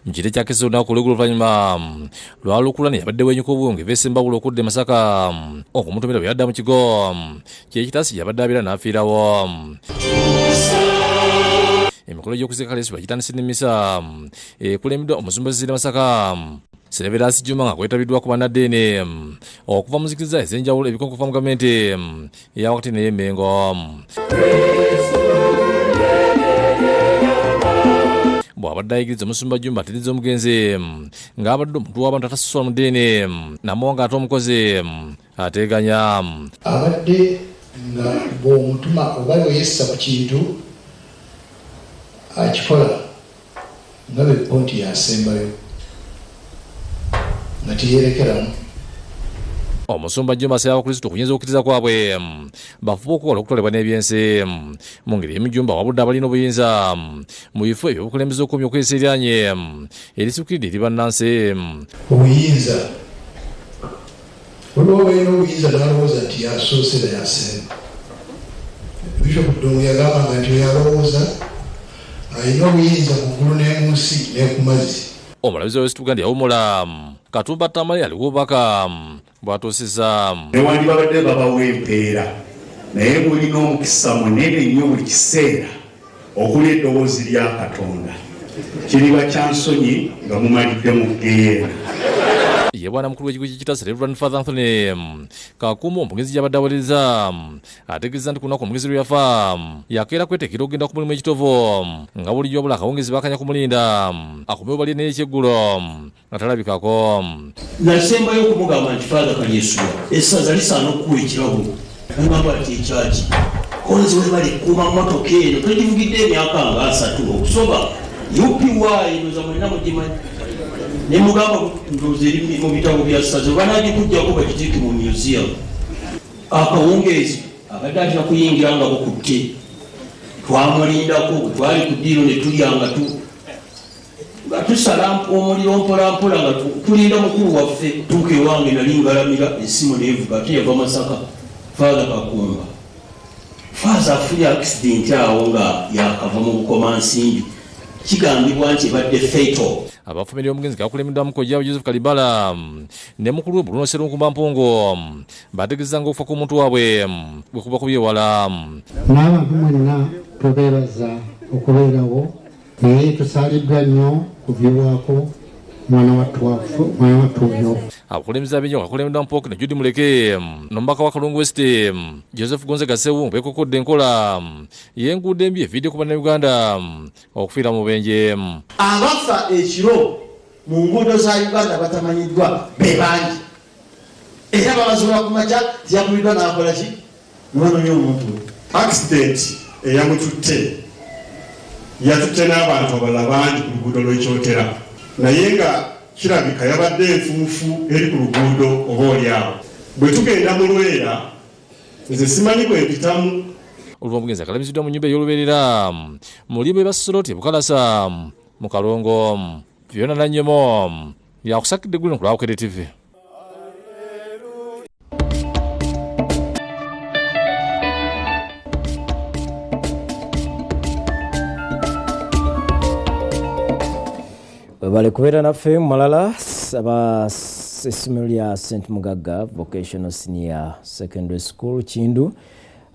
[SPEAKER 10] mu kiro ekyakisa olunaku olw'eggulo oluvannyuma lwa lukulane yabadde wenyuka obwongo eva Sembabule okudda e Masaka okumutumira bwe yadda mu kigo ky'ekitaasi gy'abadde abeera n'afiirawo. Emikolo gy'okuziika Kalyesuubula gitandise n'emmisa ekulembeddwa omusumba w'essaza ly'e Masaka. Severasi Juma nga kwetabiddwako bannaddiini okuva mu nzikiriza ez'enjawulo ebikonko okuva mu gavumenti eya wakati n'ey'Emmengo. Bw'abadde ayigiriza omusumba Jumba atereeza omugenzi ng'abadde omuntu w'abantu atasosola mu ddiini namuwa ng'ate omukozi ateeganya.
[SPEAKER 2] Abadde nga bw'omutuma oba bwe yessa ku kintu akikola nga bwe bo nti y'asembayo nga teyeerekeramu.
[SPEAKER 10] Omusumba Juma asaba Abakristo okunyweza okukkiriza kwabwe bafube okukola okutwalibwa n'ebyensi. Mu ngeri y'emu Jumba awabudde abalina obuyinza mu bifo eby'obukulembeze okukomya okwesa eryanyi erisukiridde eri bannansi.
[SPEAKER 2] Obuyinza. Waliwo abalina obuyinza n'alowooza nti y'asoose era y'asemba. Bishop Ddungu yagambanga nti oyo alowooza alina obuyinza ku ggulu ne mu nsi ne ku mazzi.
[SPEAKER 10] Omulabizi wa West Buganda yawummula Katumba Tamale aliko obubaka bw'atuusizza.
[SPEAKER 5] Newandibabadde babawa empeera, naye mulina omukisa munene nnyo buli kiseera okuli eddoboozi lya Katonda. Kiriba kya nsonyi nga mumalidde mu ggeyeena.
[SPEAKER 10] Ye bwana mukulu w'ekigo ky'e Kitasa Rev. Father Anthony Kakumu omugenzi gy'abadde aweereza ategeezezza nti ku lunaku omugenzi lwe yafa yakeera kweteekera okugenda ku mulimu e Kitovu nga bulijjo wabula akawungeezi baakanya kumulinda akomewo balye naye ekyeggulo nga talabikako.
[SPEAKER 14] Nasembayo okumugamba nti Father Kalyesuwa essaza lisaana okukuwa ekirabo. Nangamba nti ekyaki? Ko nze webale kukuuma mmotoka eno twegivugidde emyaka nga asatu okusoba. UPY ndowooza mwenna mugimanyi. Ne mugamba ndowooza eri mu bitabo bya ssaza banagikuggyako bagiteeke mu museum. Akawungeezi abadde atera kuyingira nga bukutte. Twamulindako bwe twali ku ddiiro ne tulya nga tu nga tusala omuliro mpolampola nga tulinda mukulu waffe. Tuuka ewange nali ngalamira essimu neevuga ate yava Masaka Father Kakumba. Faaza afunye accident awo nga yakava mu Bukomansimbi kigambibwa nti ebadde fatal.
[SPEAKER 10] Aba famire y'omugenzi nga bakulembeddwamu kojjaabwe Joseph Kalibala ne mukulu we Bruno Sserunkuuma Mpungu bategeezezza ng'okufa kw'omuntu waabwe bwe kubakubye ewala.
[SPEAKER 2] N'abantu mwenna tubeebaza okubeerawo naye tusaaliddwa nnyo kuviibwako mwana wattu oyo.
[SPEAKER 10] Abakulembeze ab'enjawulo abakulembeddwamu Ppookino Jude Muleke n'omubaka wa Kalungu West Joseph Gonzaga Ssewungu beekokodde enkola y'enguudo embi eviiriddeko Bannayuganda okufiira mu bubenje.
[SPEAKER 15] Abafa ekiro mu nguudo za Uganda abatamanyiddwa be bangi era babazuula ku makya nti yakubiddwa n'akola ki ne banoonya omuntu we.
[SPEAKER 16] Accident eyamututte yatutte n'abantu abalala bangi ku luguudo lw'e Kyotera naye nga kirabika yabadde enfuufu eri ku luguudo oba oli awo. Bwe tugenda mu Lwera nze simanyi bwe mpitamu.
[SPEAKER 10] Oluva omugenzi akalamiziddwa mu nnyumba ey'olubeerera mu limbo e Basoloti e Bukalasa mu Kalongo. Fiona Nannyomo yakusakidde eggulire ku lwa Bukedde TV.
[SPEAKER 3] Webale kubeera naffe mu malala aba essomero lya St Mugagga Vocational Senior Secondary School Kindu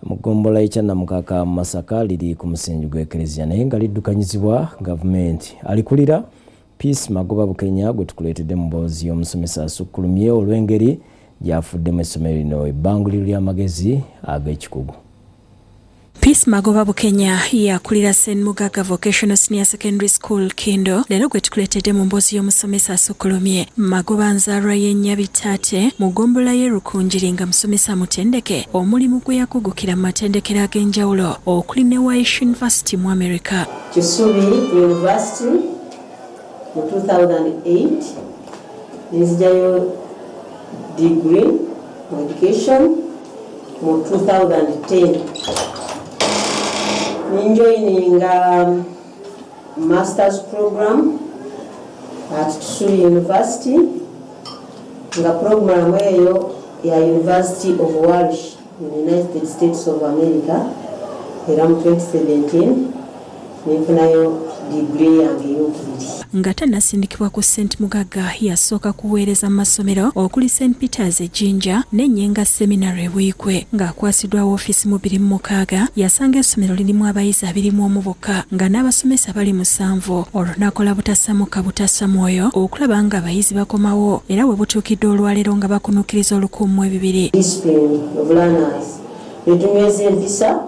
[SPEAKER 3] mu ggombolola y'e Kyannamukaka mu Masaka liri ku musingi gw'Eklezia naye nga liddukanyizibwa gavumenti. Alikulira Peace Magoba Bukenya gwe tukuleetedde mu mboozi y'omusomesa asukkulumye olw'engeri gy'afuddemu essomero lino ebbanguliro ly'amagezi ag'ekikugu.
[SPEAKER 13] Peace Magoba Bukenya yakulira St Mugagga Vocational Senior Secondary School Kindo leero gwe tukuleetedde mu mboozi y'omusomesa asukkulumye. Magoba nzaalwa y'e Nyabitate mu ggombolola y'e Rukungiri nga musomesa mutendeke omulimu gwe yakugukira mu matendekero ag'enjawulo okuli ne Wyche University mu America.
[SPEAKER 17] Kisubi University mu 2008 nenzigyayo degree mu education mu 2010 ninjoininga masters program at Kisubi University nga program eyo ya University of Walsh in United States of America era mu 2017 nenfunayo Digiri yange eyokubiri.
[SPEAKER 13] Nga tannasindikibwa ku St Mugagga, yasooka kuweereza mu masomero okuli St Peters e Jinja ne Nyenga Seminary e Buikwe. Ng'akwasiddwa woofiisi mu 2006, yasanga essomero lirimu abayizi 21 bokka nga n'abasomesa bali 7. Olwo n'akola butassa mukka butassa mwoyo okulaba nga abayizi bakomawo, era we butuukidde olwaleero nga bakunukkiriza 1002.
[SPEAKER 17] Discipline of learners, ne tunyweza empisa,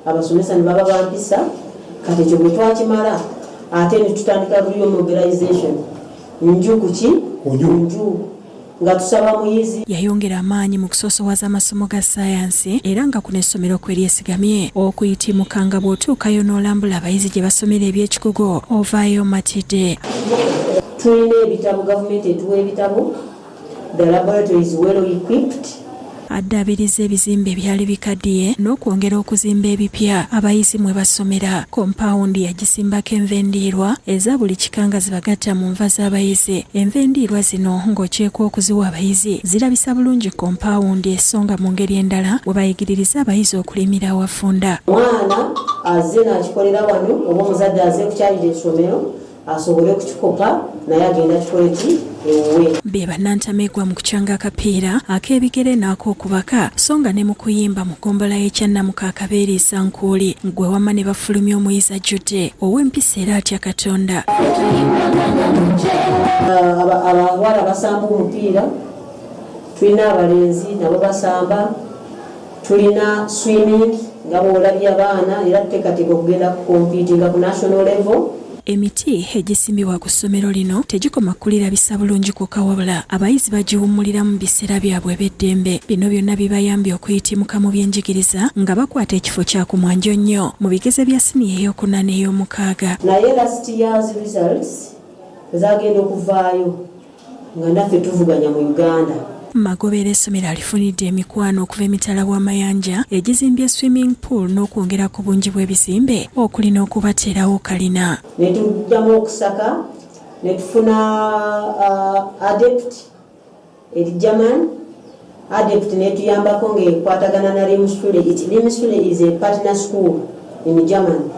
[SPEAKER 17] abasomesa ne baba bampisa. Kati ekyo bwe twakimala, ate ne tutandika real mobilization, nju kuki nju, nga tusaba muyizi.
[SPEAKER 13] Yayongera amaanyi mu kusoosowaza amasomo ga ssaayansi, era nga kuno essomero kwe lyesigamye okuyitimuka, nga bw'otuukayo n'olambula abayizi gye basomera ebyekikugu ovaayo matidde.
[SPEAKER 17] Tulina ebitabo, gavumenti etuwa ebitabo, the laboratory is well equipped.
[SPEAKER 13] Addaabiriza ebizimbe ebyali bikaddiye n'okwongera okuzimba ebipya abayizi mwe basomera. Kompawundi yagisimbako enva endiirwa eza buli kika nga zibagatta mu nva z'abayizi. Enva endiirwa zino ng'ogyeko okuziwa abayizi, zirabisa bulungi kompawundi, so nga mu ngeri endala we bayigiririza abayizi okulimira awafunda.
[SPEAKER 17] Omwana azze n'akikolera wano, oba omuzadde azze kukyalira essomero asobole okukikopa, naye agenda kikole ki ewuwe.
[SPEAKER 13] Be bannantameggwa mu kucanga akapiira ak'ebigere n'ak'okubaka, so nga ne mu kuyimba mu ggombolola y'Ekyannamuka akabeeriisa nkuuli gwe wamma ne bafulumya omuyizi ajjudde ow'empisa era atya Katonda.
[SPEAKER 17] Abawala basamba omupiira, tulina abalenzi nabo basamba, tulina swimming nga bwolabye abaana, era tuteekateeka okugenda kucompetinga ku national level.
[SPEAKER 13] Emiti egisimbibwa ku ssomero lino tegikoma kulirabisa bulungi kwokka, wabula abayizi bagiwummuliramu mu biseera byabwe eby'eddembe. Bino byonna bibayambye okuyitimuka mu byenjigiriza nga bakwata ekifo kya ku mwanjo nnyo mu bigezo bya siniya ey'okuna n'ey'omukaaga.
[SPEAKER 17] Naye last year's results ezagenda okuvaayo nga naffe tuvuganya mu Uganda.
[SPEAKER 13] Magoba essomero alifunidde emikwano okuva emitala w'amayanja egizimbye swimming pool n'okwongera ku bungi bw'ebizimbe okuli n'okubateerawo kalina.
[SPEAKER 17] Ne tuddamu okusaka ne tufuna ADEPT eri German. ADEPT netuyambako ng'ekwatagana na Limsule. Limsule is a partner school in German.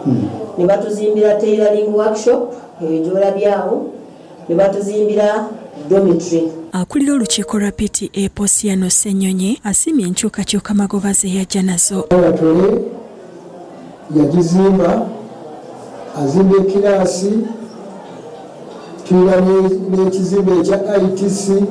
[SPEAKER 17] Ne batuzimbira tailoring workshop eyo gyolabyawo, ne batuzimbira dormitory.
[SPEAKER 13] Akulira olukiiko lwa PTA Posiano Ssennyonyi asiimye enkyukakyuka Magoba ze yajja nazo.
[SPEAKER 1] Laboratory yagizimba, azimba ekiraasi, tulina n'ekizimbe ekya ITC,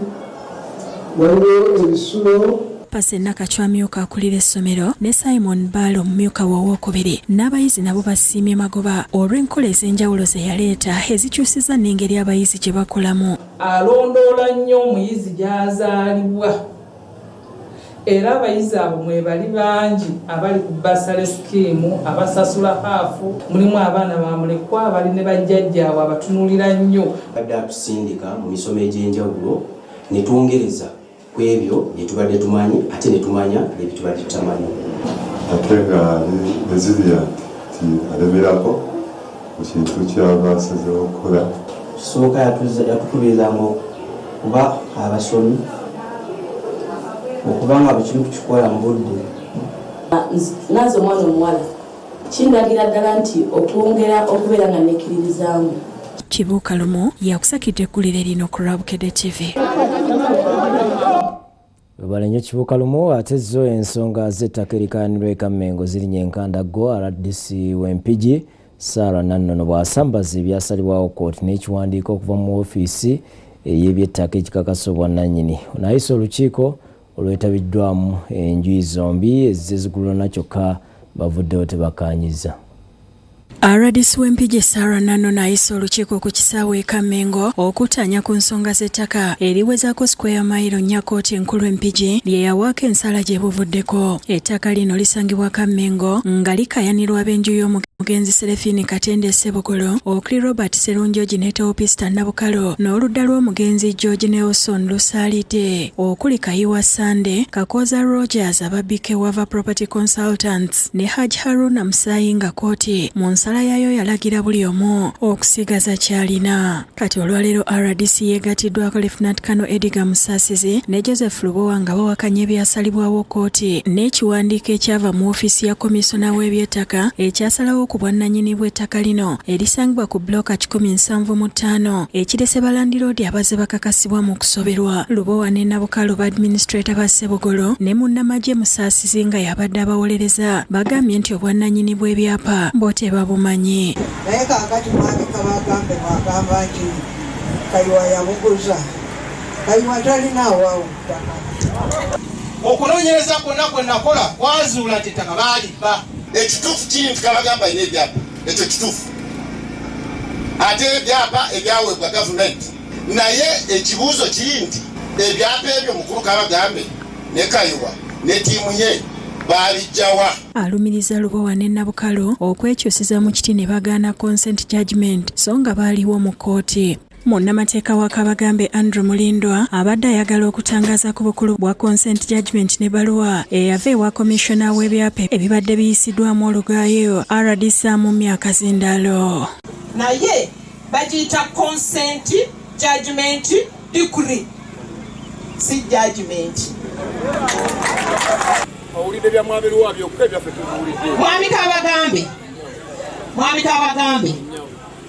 [SPEAKER 1] waliwo ebisulo.
[SPEAKER 13] Pase Nakacwa amyuka akulira essomero ne Simon Baalo omumyuka we owookubiri n'abayizi nabo basiimye Magoba olw'enkola ez'enjawulo ze yaleeta ezikyusiza n'engeri abayizi gye bakolamu.
[SPEAKER 4] Alondoola nnyo omuyizi gy'azaalibwa, era abayizi abo mwebali bangi abali ku bursary scheme abasasula half. Mulimu abaana bamulekwa abali ne bajjajjaabwe abatunuulira nnyo.
[SPEAKER 8] Badde atusindika mu misomo egy'enjawulo ne twongereza ku ebyo bye tubadde tumanyi, ate ne tumanya nebye tubadde tutamanyi.
[SPEAKER 18] Ate nga ali resilient, nti alemerako ku kintu kyaba asazeewo okukola.
[SPEAKER 19] Kisooka yatukubirizanga okuba abasomi, okuba nga buli kimu tukikola mu budde.
[SPEAKER 23] Nanze omwana omuwala kindagira ddala nti okwongera okubeera nga nekkiririzaamu.
[SPEAKER 13] Kibuuka Lumu yakusakidde eggulire lino ku Lwabukedde TV.
[SPEAKER 3] Webale nnyo Kibuuka Lumu. Ate zo ensonga z'ettaka erikayanirwa e Kammengo zirinya enkandaggo, RDC w'Empigi Sarah Nannono bw'asambaza ebyasalibwawo kkooti n'ekiwandiiko okuva mu woofiisi ey'ebyettaka ekikakasa obwannannyini. Ono ayise olukiiko olwetabiddwamu enjuyi zombi ezizze zigulana, kyokka bavuddewo tebakkaanyiza.
[SPEAKER 13] RDC w'Empigi Sarah Nannono ayise olukiiko ku kisaawe e Kammengo okutaanya ku nsonga z'ettaka eriwezaako square mayiro 4 kkooti enkulu Empigi lye yawaako ensala gye buvuddeko. Ettaka lino lisangibwa Kammengo nga likayanirwa ab'enju y'omugenzi Serefini Katende Sebugolo okuli Robert Serunjogi ne Teopista Nabukalo, n'oludda lw'omugenzi George Nelson Lusaalidde okuli Kayiwa Sande, Kakooza Rogers aba BK Wava Property Consultants ne Haj Haruna Musaayi, nga kkooti mu nsala yaayo yalagira buli omu okusigaza ky'alina. Kati olwaleero RDC yeegatiddwako Lieutenant Colonel Edgar Musasizi ne Joseph Lubowa nga bawakanya ebyasalibwawo kkooti n'ekiwandiiko ekyava mu ofiisi ya komisona w'ebyettaka ekyasalawo. ku bwannannyini bw'ettaka lino erisangibwa ku bbulooka 175 ekirese balandiroodi abazze bakakasibwa mu kusoberwa. Lubowa ne Nabukalu ba administrator ba Ssebogolo ne munnamagye Musaasizi nga y'abadde abawolereza bagambye nti obwannannyini bw'ebyapa bo tebabumanyi.
[SPEAKER 6] Naye kaakati Mwami Kabagambe bw'agamba nti Kayiwa yabuguza, Kayiwa talinaawo awo ttaka.
[SPEAKER 7] Okunoonyereza kwonna kwe nakola kwazuula nti ettaka baalibba.
[SPEAKER 9] Ekituufu kiri nti Kabagambe alina ebyapa, ekyo kituufu, ate ebyapa ebyaweebwa gavumenti. Naye ekibuuzo kiri nti ebyapa ebyo mukulu Kabagambe ne Kayiwa ne ttiimu ye baabiggya wa?
[SPEAKER 13] Alumiriza Lubowa ne Nabukalu okwekyusiza mu kiti ne bagaana consent judgement so nga baaliwo mu kkooti. Munnamateeka wa Kabagambe Andrew Mulindwa abadde ayagala okutangaaza ku bukulu bwa consent judgement n'ebbaluwa eyava ewa Commissioner w'ebyapa ebibadde biyisiddwamu olugaayu RD Sam Mumya Kazindaalo.
[SPEAKER 11] Naye bagiyita consent judgement decree, si judgement.
[SPEAKER 23] Owulidde bya Mwami Luwa byokka, ebyaffe tubiwulidde.
[SPEAKER 11] Mwami Kabagambe, Mwami Kabagambe,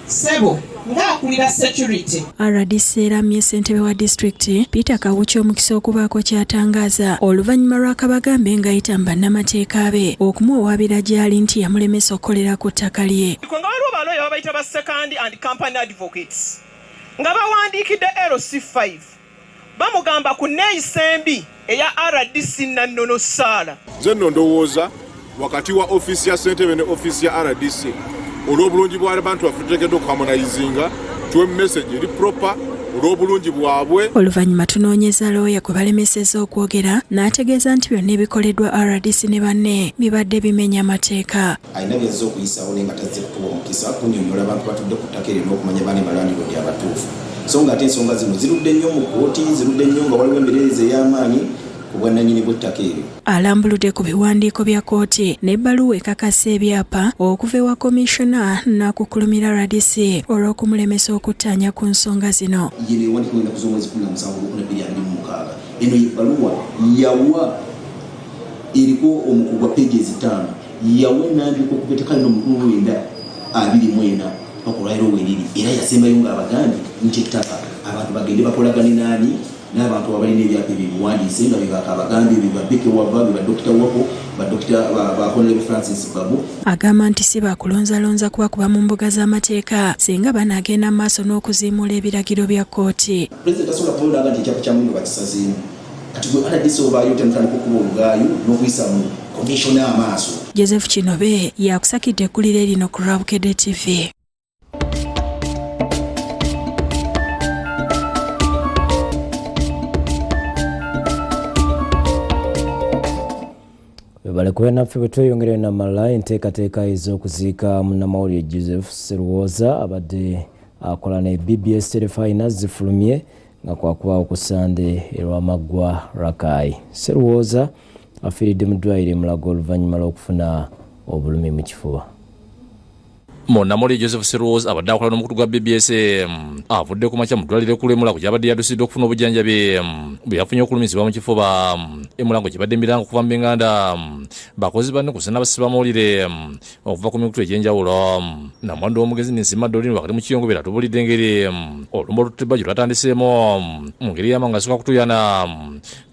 [SPEAKER 11] ssebo ng'akulira security.
[SPEAKER 13] RDC eramye ssentebe wa disitulikiti Peter Kawuki omukisa okubaako ky'atangaaza oluvannyuma lwa Kabagambe ng'ayita mu bannamateeka be okumuwawaabira gy'ali nti yamulemesa okukolera ku ttaka lye.
[SPEAKER 11] Nga waliwo balooya babayita ba Sekandi and Company Advocates nga bawandiikidde LC5 bamugamba ku nneeyisa embi eya RDC Nannono Sarah.
[SPEAKER 23] Nze nno ndowooza wakati wa ofiisi ya ssentebe ne ofiisi ya RDC olw'obulungi bw'abantu baffe tuteekeddwa okuharmonizinga tuwe message eri proper olw'obulungi bwabwe.
[SPEAKER 13] Oluvannyuma tunoonyeza looya gwe balemesezza okwogera n'ategeeza nti byonna ebikoleddwa RDC ne banne bibadde bimenya amateeka.
[SPEAKER 20] Alina byazze okuyisaawo naye nga tazze kutuwa mukisa kunnyonnyola bantu batudde ku ttaka eryo n'okumanya baani balandiroodi abatuufu. So ng'ate ensonga zino zirudde nnyo mu kkooti, zirudde nnyo nga waliwo embererezi ey'amaanyi ku bwannannyini bw'ettaka eryo.
[SPEAKER 13] Alambuludde ku biwandiiko bya kkooti n'ebbaluwa ekakasa ebyapa okuva ewa Commissioner n'akukkulumira RDC olw'okumulemesa okuttaanya ku nsonga zino.
[SPEAKER 20] Yino ewandiikibwa ennaku z'omwezi 17 Ogwokuna 2026. Eno y'ebbaluwa yawa eriko omuko gwa pages ttaano yawa ennambika okuva ettaka lino mu 1924 paka olwaleero weriri era yasembayo ng'abagambye nti ettaka abantu bagende bakolagane n'ani n'abantu abalina ebyapa ebyo ebiwandiise nga be ba Kabagambe, be ba Becky Wava, be ba Dokita Wako, ba Dokita ba Honorable Francis Babu.
[SPEAKER 13] Agamba nti si baakulonzalonza kubakuba mu mbuga z'amateeka singa banaagenda mu maaso n'okuziimuula ebiragiro bya kkooti.
[SPEAKER 20] Pulezidenti tasobola kubayo n'agamba nti ekyapa kya munno bakisazeemu. Kati gwe RDC ovaayo otya n'otandika okukuba olugaayu n'okuyisa mu Commissioner amaaso?
[SPEAKER 13] Joseph Kinobe y'akusakidde eggulire lino ku lwa Bukedde TV.
[SPEAKER 3] Webale kubeera naffe bwe tweyongerayo namala enteekateeka ez'okuziika munnamawulire Joseph Sserwoza abadde akola ne BBS Terefayina zifulumye nga kwakubaawo ku Ssande e Lwamaggwa Rakai. Sserwoza afiiridde mu ddwaliro e Mulago oluvannyuma lw'okufuna obulumi mu kifuba.
[SPEAKER 10] Munnamawulire Joseph Sserwoza abadde akola n'omukutu gwa BBS avudde ku makya mu ddwaliro ekkulu e Mulago gy'abadde yadusiddwa okufuna obujjanjabi bwe yafunye okulumizibwa mu kifuba. E Mulago gye badde emirango okuva mu b'enganda, bakozi banne ku ssennabassi b'amawulire okuva ku mikutu egy'enjawulo. Namwandu w'omugenzi Ninsiima Doreen wakati mu kiyongobero atubuulidde engeri olumbe olututte bba gye lwatandiseemu mu ngeri y'amangu asooka kutuuyana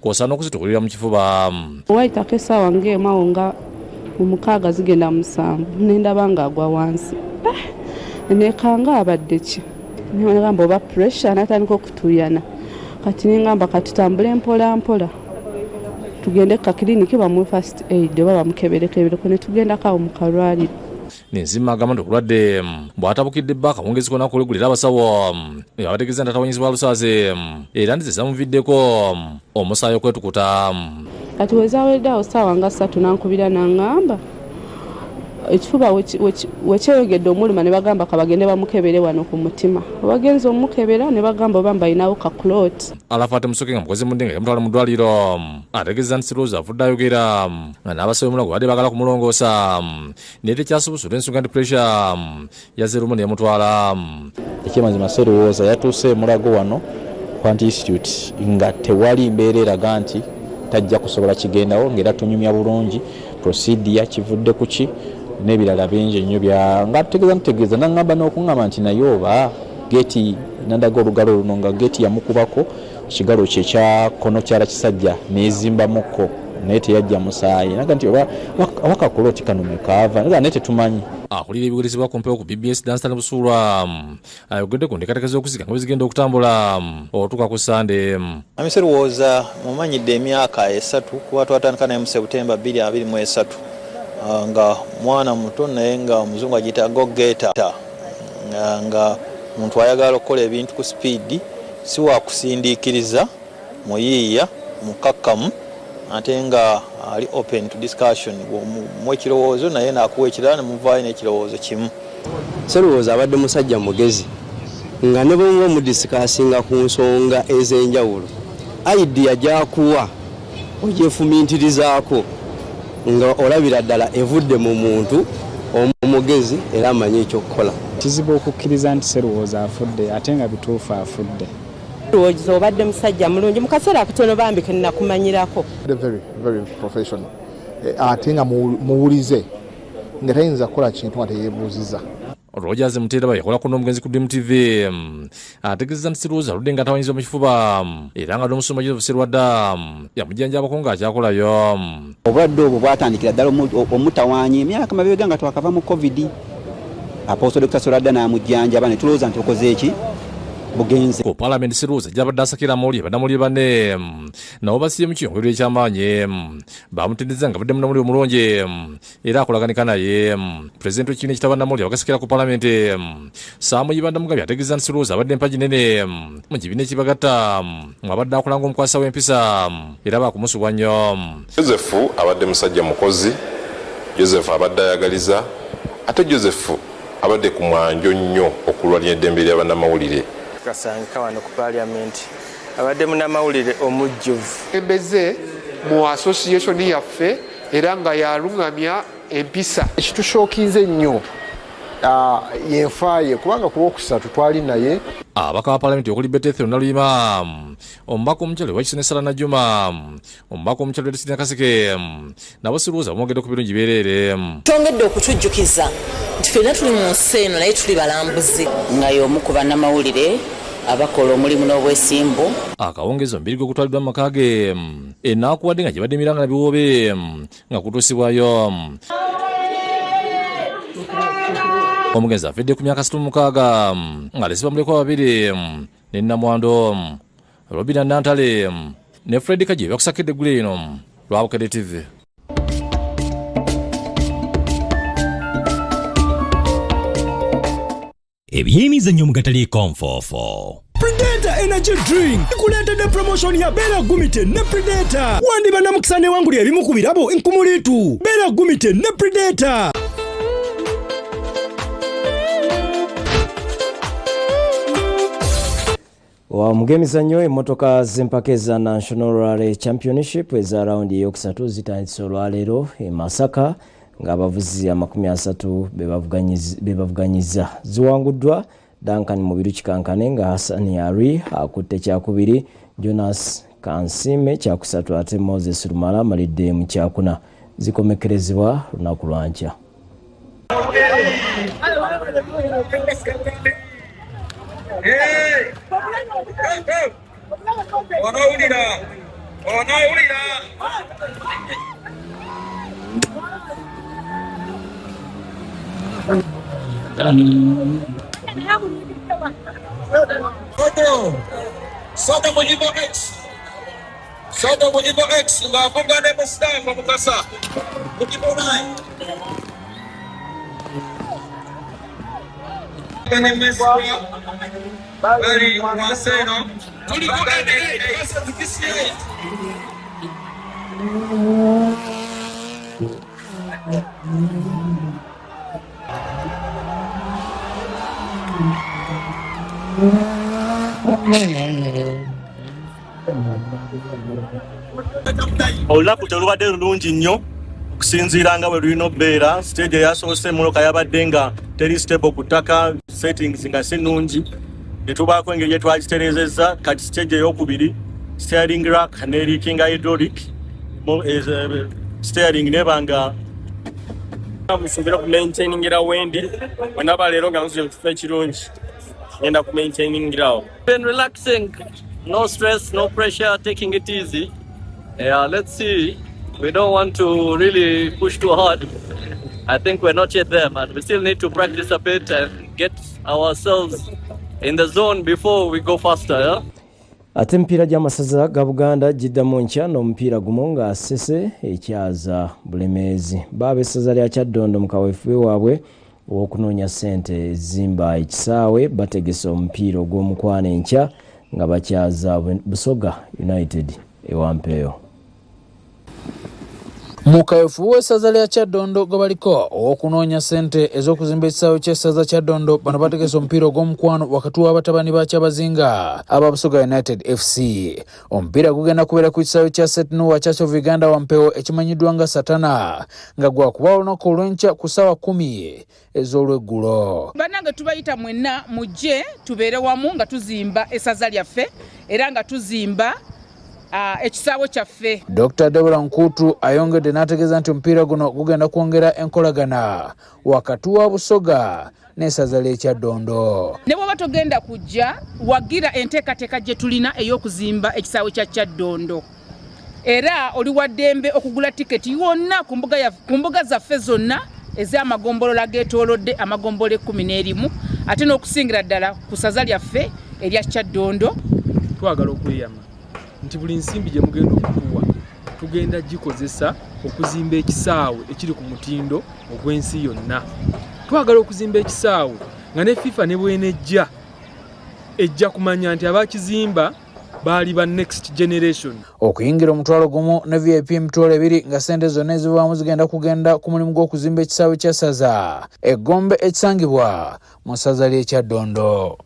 [SPEAKER 10] kw'ossa n'okuzitukulira mu kifuba.
[SPEAKER 21] Waayitako essaawa ng'emu awo nga mu mukaaga zigenda musanvu ne ndaba ng'agwa wansi. Neekanga abadde ki? Ne ngamba oba pressure n'atandika okutuuyana. Kati ne ngamba katutambule mpola mpola tugende ku kakiriniki bamuwe first aid oba bamukeberekebereko ne tugendako awo mu kalwaliro.
[SPEAKER 10] Ninsiima agamba nti obulwadde bwatabukidde bba akawungeezi konna okwegulira abasawo ne babategeeza nti atawanyizibwa lusaaze era nti ze zamuviddeko omusaayi okwetukuta.
[SPEAKER 21] Kati we zaawedde awo ssaawa nga ssatu n'ankubira n'aŋŋamba ekifuba we kyeyongedde omuluma ne bagamba ka bagende bamukebere wano ku mutima. Bagenze omukebera ne bagamba oba mbalinawo ka clot.
[SPEAKER 10] Arafat Musoke nga mukozi munne nga yamutwala mu ddwaliro ategeeza nti Sirowooza avudde ayogera nga n'abasawo b'e Mulago babadde baagala kumulongoosa naye tekyasobose olw'ensonga nti pressure yazze lumu n'emutwala.
[SPEAKER 22] Ekyamazima Sserowooza yatuuse e Mulago wano ku Anti Institute nga tewali mbeera eraga nti tajja kusobola kigendawo ng'era tunyumya bulungi procedure kivudde ku ki N'ebirala bingi nnyo bya nga tutegeeza ntutegeeza, naŋŋamba n'okuŋŋamba nti naye oba Geti nandaga olugalo luno nga Geti yamukubako ekigalo kye ekya kkono kyala kisajja neezimbamukko, naye teyajja musaayi, naga nti oba awakakuloti kano mwekaava, naye tetumanyi.
[SPEAKER 10] Akulira ebiweerezebwa ku mpewo ku BBS Dunstan Busuulwa ayogedde ku nteekateeka z'okuziika nga bwe zigenda okutambula okutuuka ku Ssande.
[SPEAKER 5] Mwami Sseruwooza mumanyidde emyaka 3 kuba twatandika naye mu September 2023 nga mwana muto, naye nga omuzungu agiyita go-getter, nga muntu ayagala okukola ebintu ku sipiidi, si wa kusindiikiriza, muyiiya, mukkakkamu, ate nga ali open to discussion. Bw'omuwa ekirowoozo naye n'akuwa ekirala ne muvaayo n'ekirowoozo kimu.
[SPEAKER 12] Sseruwooza abadde musajja mugezi nga ne bwe muba mudisikasinga ku nsonga ez'enjawulo, idea gy'akuwa ogyefumiitirizaako nga olabira ddala evudde mu muntu omugezi era amanyi ekyokukola.
[SPEAKER 14] Kizibu okukkiriza nti Sseruwooza afudde ate nga bituufu afudde.
[SPEAKER 11] Sseruwooza obadde musajja mulungi mu kaseera akatono bambi ke nnakumanyirako.
[SPEAKER 24] Very, very professional, ate nga muwulize, nga tayinza kukola kintu nga teyeebuuziza.
[SPEAKER 10] Rogers Muteeraba yakolako n'omugenzi ku Dream TV ategeezezza nti Sseruwooza aludde nga atawanyizibwa mu kifuba era nga n'omusumba Joseph Sserwadda yamujjanjabako ng'akyakolayo.
[SPEAKER 25] Obulwadde obwo bwatandikira ddala omutawaanya emyaka mabega nga twakava mu COVID. Apostle Dr. Sserwadda n'amujjanjaba ne tulowooza nti okoze eki bugenze.
[SPEAKER 10] Ku Paalamenti Sseruwooza gy'abadde asakira amawulire, bannamawulire banne nabo basiye mu kiyongero eky'amaanyi, bamutendezza nga abadde munnamawulire omulungi era akolaganika naye. Pulezidenti w'ekibiina ekitaba bannamawulire abagasikira ku Paalamenti, Sam Ibanda Mugabi, ategeeza nti Sseruwooza abadde empagi nnene mu kibiina ekibagatta, mw'abadde akola ng'omukwasa w'empisa era baakumusubwa nnyo.
[SPEAKER 26] Joseph abadde musajja mukozi, Joseph abadde ayagaliza, ate Joseph abadde ku mwanjo nnyo okulwanira eddembe lya bannamawulire.
[SPEAKER 27] Kasangika wano ku Parliament abadde munnamawulire omujjuvu.
[SPEAKER 28] Embeze mu association yaffe era nga yalungamya empisa.
[SPEAKER 29] Ekitushookinze nnyo yenfa ye, kubanga ku lwokusatu twali naye.
[SPEAKER 10] Ababaka ba Paalamenti okuli Betethel Naluyima, omubaka omukyala owa Kisene Sarah Najjuma, omubaka omukyala Edith Nakaseke nabo Sseruwooza bamwogedde ku birungi byereere.
[SPEAKER 30] Twongedde okutujjukiza nti ffenna tuli mu nsi eno naye tuli balambuzi.
[SPEAKER 31] Nga y'omu ku bannamawulire abakola omulimu n'obwesimbu.
[SPEAKER 10] Akawungeezi omubiri gwe gutwaliddwa mu maka ge enaakuwadde nga gye badde emiranga na biwoobe nga kutuusibwayo. Omugenzi afidde ku myaka 36 ng'alese bamulekwa babiri ne Namwando Robina Nantale ne Fred Kaji bakusakidde eggulu eno lwa Bukedde TV.
[SPEAKER 32] Ebyemizannyo mu gataliiko nfoofo.
[SPEAKER 33] Predator Energy Drink ikuleetedde promotion ya Beera Gumite ne Predator. Wandiba na mukisa newangulira ebimu ku birabo nkumuliitu. Beera Gumite ne Predator.
[SPEAKER 3] Wa mugemizannyo, emmotoka z'empaka eza National Rally Championship eza rawundi eyokusatu zitandise olwaleero e Masaka ng'abavuzi 30 be bavuganyiza. Ziwanguddwa Duncan Mubiru Kikankane nga Hassan Ari akutte kyakubiri, Jonas Kansime kyakusatu ate Moses Lumala amalidde mu kyakuna. Zikomekerezebwa lunaku lwankya.
[SPEAKER 34] Soda Mujibo X. Soda Mujibo X ng'avuga ne Mustafa Mukasa. Mujibo 9. Bali wansi eno. Tuli ku N8 versus PC8.
[SPEAKER 35] Olunaku telubadde lulungi nnyo okusinziira nga bwe lulina okubeera. Stage eyasoose emmotoka yabadde nga teri stable ku ttaka, settings nga si nnungi, ne tubaako engeri gye twagitereezezza. Kati stage eyokubiri steering rack ne leaking hydraulic, steering neba nga
[SPEAKER 1] Musuubira okumaintainingira wendi wenaba leero nga nzuje mu kifo ekirungi, ngenda kumaintainingirawo.
[SPEAKER 2] Been relaxing, no stress, no pressure, taking it easy. Yeah, let's see. We don't want to really push too hard. I think we're not yet there, man. We still need to practice a bit and get ourselves in the zone before we go faster, yeah?
[SPEAKER 3] Ate emipiira gy'amasaza ga Buganda giddamu nkya n'omupiira gumu nga Ssese ekyaza Bulemeezi. Baaba essaza lya Kyaddondo mu kaweefube waabwe ow'okunoonya ssente ezizimba ekisaawe bategese omupiira ogw'omukwano enkya nga bakyaza Busoga United e Wampeewo.
[SPEAKER 4] Mu kaweefube w'essaza lya Kyaddondo gwe baliko ow'okunoonya ssente ez'okuzimba ekisaawe ky'essaza Kyaddondo, bano bategese omupiira ogw'omukwano wakati w'abatabani ba Kyabazinga aba Busoga United FC. Omupiira gugenda kubeera ku kisaawe kya St Noah Church of Uganda Wampeewo ekimanyiddwa nga Satana, nga gwakuba olunaku olw'enkya ku ssaawa 10 ez'olweggulo.
[SPEAKER 6] Bannange, tubayita mwenna mujje tubeere wamu nga tuzimba essaza lyaffe era nga tuzimba ekisaawe kyaffe.
[SPEAKER 4] Dr. Deborah Nkuutu ayongedde n'ategeeza nti omupiira guno gugenda kwongera enkolagana wakati wa Busoga n'essaza ly'e Kyaddondo.
[SPEAKER 6] Ne bw'oba togenda kujja, wagira enteekateeka gye tulina ey'okuzimba ekisaawe kya Kyaddondo. Era oli wa ddembe okugula tiketi yonna ku mbuga zaffe zonna ez'amagombolola ageetoolodde amagombolola 11, ate n'okusingira ddala ku ssaza lyaffe erya Kyaddondo.
[SPEAKER 7] Twagala okweyama nti buli nsimbi gye mugenda okutuwa tugenda gikozesa okuzimba ekisaawe ekiri ku mutindo ogw'ensi yonna. Twagala okuzimba ekisaawe nga ne FIFA ne bw'enejja ejja kumanya nti abakizimba baali ba next generation.
[SPEAKER 4] Okuyingira 10,000 ne VIP 20,000, nga ssente zonna ezivaamu zigenda kugenda ku mulimu gw'okuzimba ekisaawe kya ssaza Eggombe ekisangibwa mu ssaza ly'e Kyaddondo.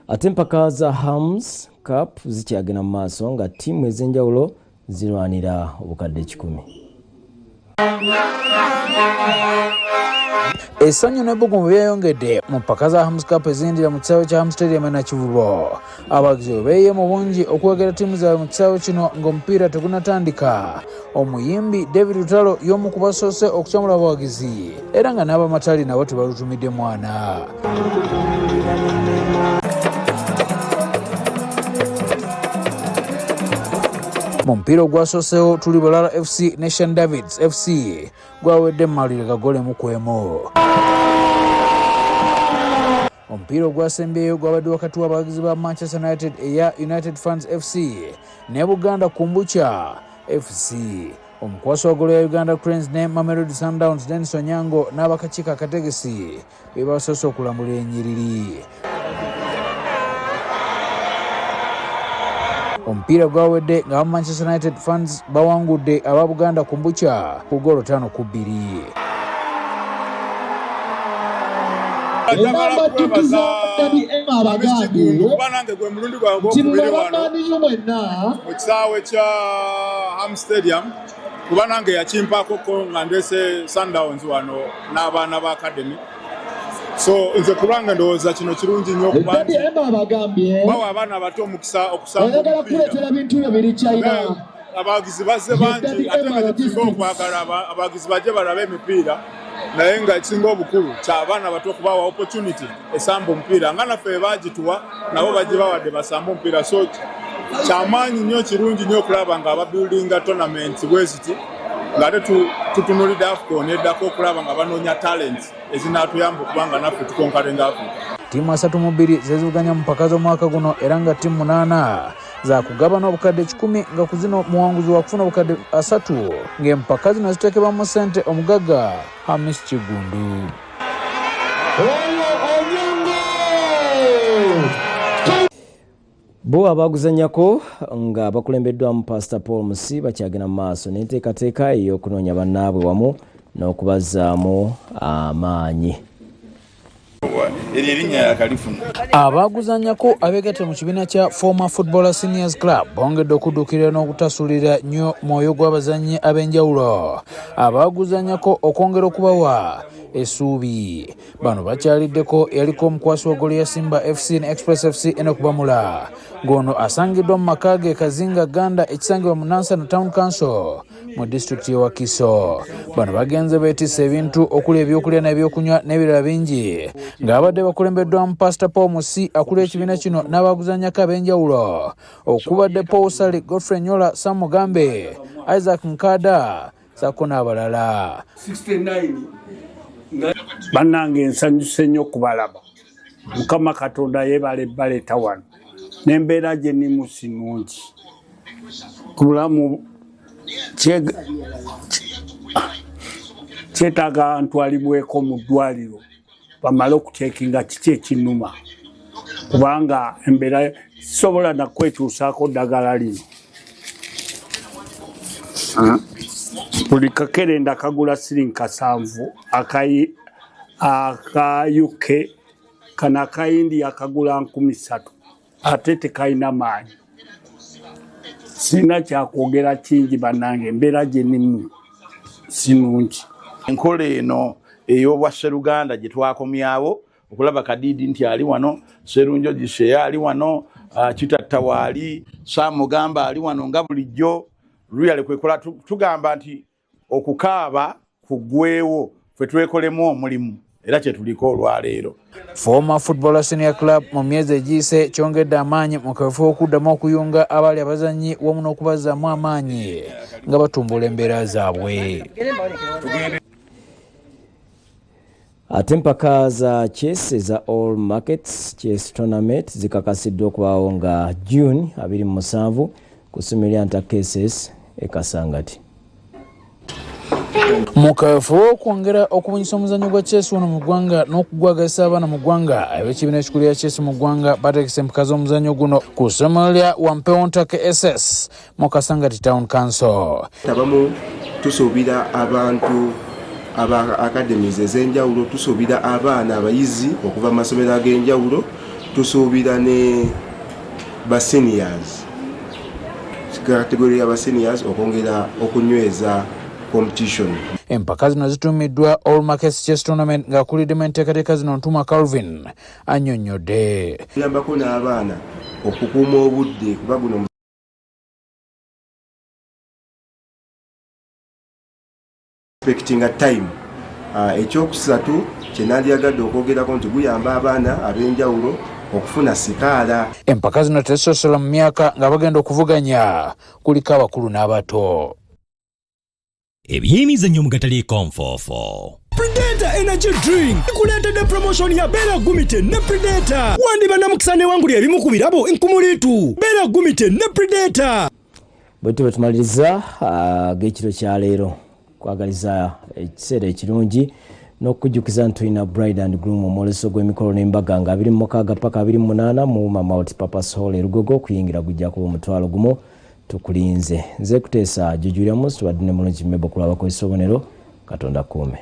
[SPEAKER 3] Ate empaka za Hams Cup zikyagenda mu maaso nga ttiimu ez'enjawulo zirwanira obukadde 100.
[SPEAKER 4] Essanyu n'ebbugumu byeyongedde mu mpaka za Hams Cup eziyindira mu kisaawe kya Ham Stadium e Nakivubo. Abawagizi bwe beeyiye mu bungi okuwagira ttiimu zaabwe mu kisaawe kino ng'omupiira tegunnatandika. Omuyimbi David Lutalo y'omu ku basoose okukyamula abawagizi era nga n'abamatali nabo tebalutumidde mwana. Mu mupiira ogwasooseewo Tuli Balala FC ne Shan Davids FC gwawedde mu malwire ga ggoolo 1-1. Omupiira ogwasembyeyo gwabadde wakati w'abawagizi ba Manchester United eya United Fans FC ne Buganda Kumbucha FC. Omukwasi wa ggoolo ya Uganda Cranes ne Mamelodi Sundowns Denis Onyango n'abakakiiko akategesi be basoose okulambula ennyiriri. Omupiira gwawedde nga aba Manchester United fans bawangudde aba Buganda Kumbucha ku ggoolo 5-2.
[SPEAKER 8] Njagala kwebaza Kigundu kuba nange gwe mulundi gwange ogwokubiri wano mu kisaawe kya Ham Stadium, kuba nange yakimpaakoko nga ndeese Sundowns wano n'abaana ba academy. So nze kulwange ndowooza kino kirungi nnyo okuba nti bawa abaana abato omukisa okusamba omupiira. Abawagizi bazze bangi ate nga kyetusinga okwagala abawagizi bajje balabe emipiira, naye nga ekisinga obukulu ky'abaana bato okubawa opportunity esamba omupiira nga naffe bagituwa nabo bajje bawadde basambe omupiira. So kyamaanyi nnyo, kirungi nnyo okulaba nga ababuildinga tournament bwe ziti ng'ate tutunuulidde AFCON eddako okulaba nga banoonya talent ezinaatuyamba okuba nga naffe tukonkarenga Africa.
[SPEAKER 4] Ttiimu 32 zezivuganya mu mpaka z'omwaka guno era nga ttiimu 8 zakugabana obukadde 100, nga ku zino muwanguzi wa kufuna obukadde 3, ng'empaka zino ziteekebwamu ssente omugagga Hamis Kiggundu.
[SPEAKER 3] Bo abaguzannyako nga bakulembeddwamu Pastor Paul Musi bakyagenda mu maaso n'enteekateeka ey'okunoonya bannaabwe wamu n'okubazzaamu amaanyi.
[SPEAKER 9] Eryo erinnya yakalifuna.
[SPEAKER 4] Abaguzannyako abeegatta mu kibiina kya Former Footballer Seniors Club bongedde okudduukirira n'okutasulira nnyo mwoyo gw'abazannyi ab'enjawulo abaguzannyako okwongera okubawa Essuubi. Bano bakyaliddeko eyaliko omukwasi wa ggoolo ya Simba FC ne Express FC Enock Bamula, ng'ono asangiddwa mu maka ge Kazinga Ganda ekisangibwa mu Nansana Town Council mu disitulikiti y'e Wakiso. Bano bagenze beetisse ebintu okuli ebyokulya n'ebyokunywa n'ebirala bingi, ng'abadde bakulembeddwamu Pastor Paul Musi akulira ekibiina kino n'abaguzannyako ab'enjawulo okubadde Paul Sali, Godfrey Nyola, Sam Mugambe, Isaac Nkada ssaako n'abalala.
[SPEAKER 5] Bannange nsanyuse nnyo okubalaba. Mukama Katonda yeebale baleeta wano. N'embeera gye nnimu si nnungi. Ku bulamu kyetaaga ntwalibweko mu ddwaliro bamale okucekinga kiki ekinnuma, kubanga embeera sisobola nakwekyusaako ddagala lino. Buli kakerenda kagula siringi 7 aka UK, kano akayindi akagula 3,000 ate tekalina maanyi. Sirina kyakwogera kingi bannange, embeera gye nnimu si nnungi.
[SPEAKER 9] Enkola eno ey'obwa Sseruganda gye twakomyawo okulaba Kadiidi nti ali wano, Sserunjogi Sheya ali wano, Kitatta waali, Sam Mugamba ali wano nga bulijjo. Really kwekola tugamba nti okukaaba kuggwewo, ffe twekolemu omulimu era kye tuliko olwaleero.
[SPEAKER 4] Former Footballer Senior Club mu myezi egiyise kyongedde amaanyi mu kaweefube okuddamu okuyunga abaali abazannyi wamu n'okubazzaamu amaanyi nga batumbula embeera zaabwe.
[SPEAKER 3] Ate empaka za chess eza All Markets Chess Tournament zikakasiddwa okubaawo nga June 27 ku ssomero lya Nta KSS e Kasangati.
[SPEAKER 4] Mu kaweefube okwongera okubunyisa omuzannyo gwa chess wano mu ggwanga n'okugwagazisa abaana mu ggwanga, ab'ekibiina ekikulira chess mu ggwanga bategese empaka z'omuzannyo guno ku ssomero lya Wampewo Nta KSS mu Kasangati Town Council.
[SPEAKER 11] Abamu tusuubira abantu aba academies ez'enjawulo, tusuubira abaana abayizi okuva mu masomero ag'enjawulo, tusuubira ne ba seniors, category y'aba seniors okwongera okunyweza competition.
[SPEAKER 4] Empaka zino zituumiddwa All Markets Chess Tournament ng'akuliddemu enteekateeka zino Ntumwa Calvin annyonnyodde.
[SPEAKER 11] Kuyambako n'abaana okukuuma obudde kuba guno respectinga time. Ekyokusatu kye nandyagadde okwogerako nti guyamba abaana ab'enjawulo okufuna sikaala.
[SPEAKER 4] Empaka zino tezisosola mu myaka nga bagenda okuvuganya kuliko abakulu n'abato.
[SPEAKER 32] Ebyemizannyo mu gataliiko nfoofo.
[SPEAKER 33] Predator Energy Drink ikuleetedde promotion ya Beera Gumite ne Predator. Wandiba namukisa newangulira ebimu ku birabo nkumuliitu. Beera Gumite ne Predator.
[SPEAKER 3] Bwe tuba tumaliriza ag'ekiro kya leero, kwagaliza ekiseera ekirungi n'okukujjukiza nti tulina Bride and Groom, omwoleso gw'emikolo n'embaga nga 26 paka 28 mu Uma Multipurpose Hall e Lugogo. Okuyingira gujja kuba 10,000. Tukulinze. Nze kuteesa Juju Williams, tubadde ne mulungi Mebo kulaba ku obubonero. Katonda kuume.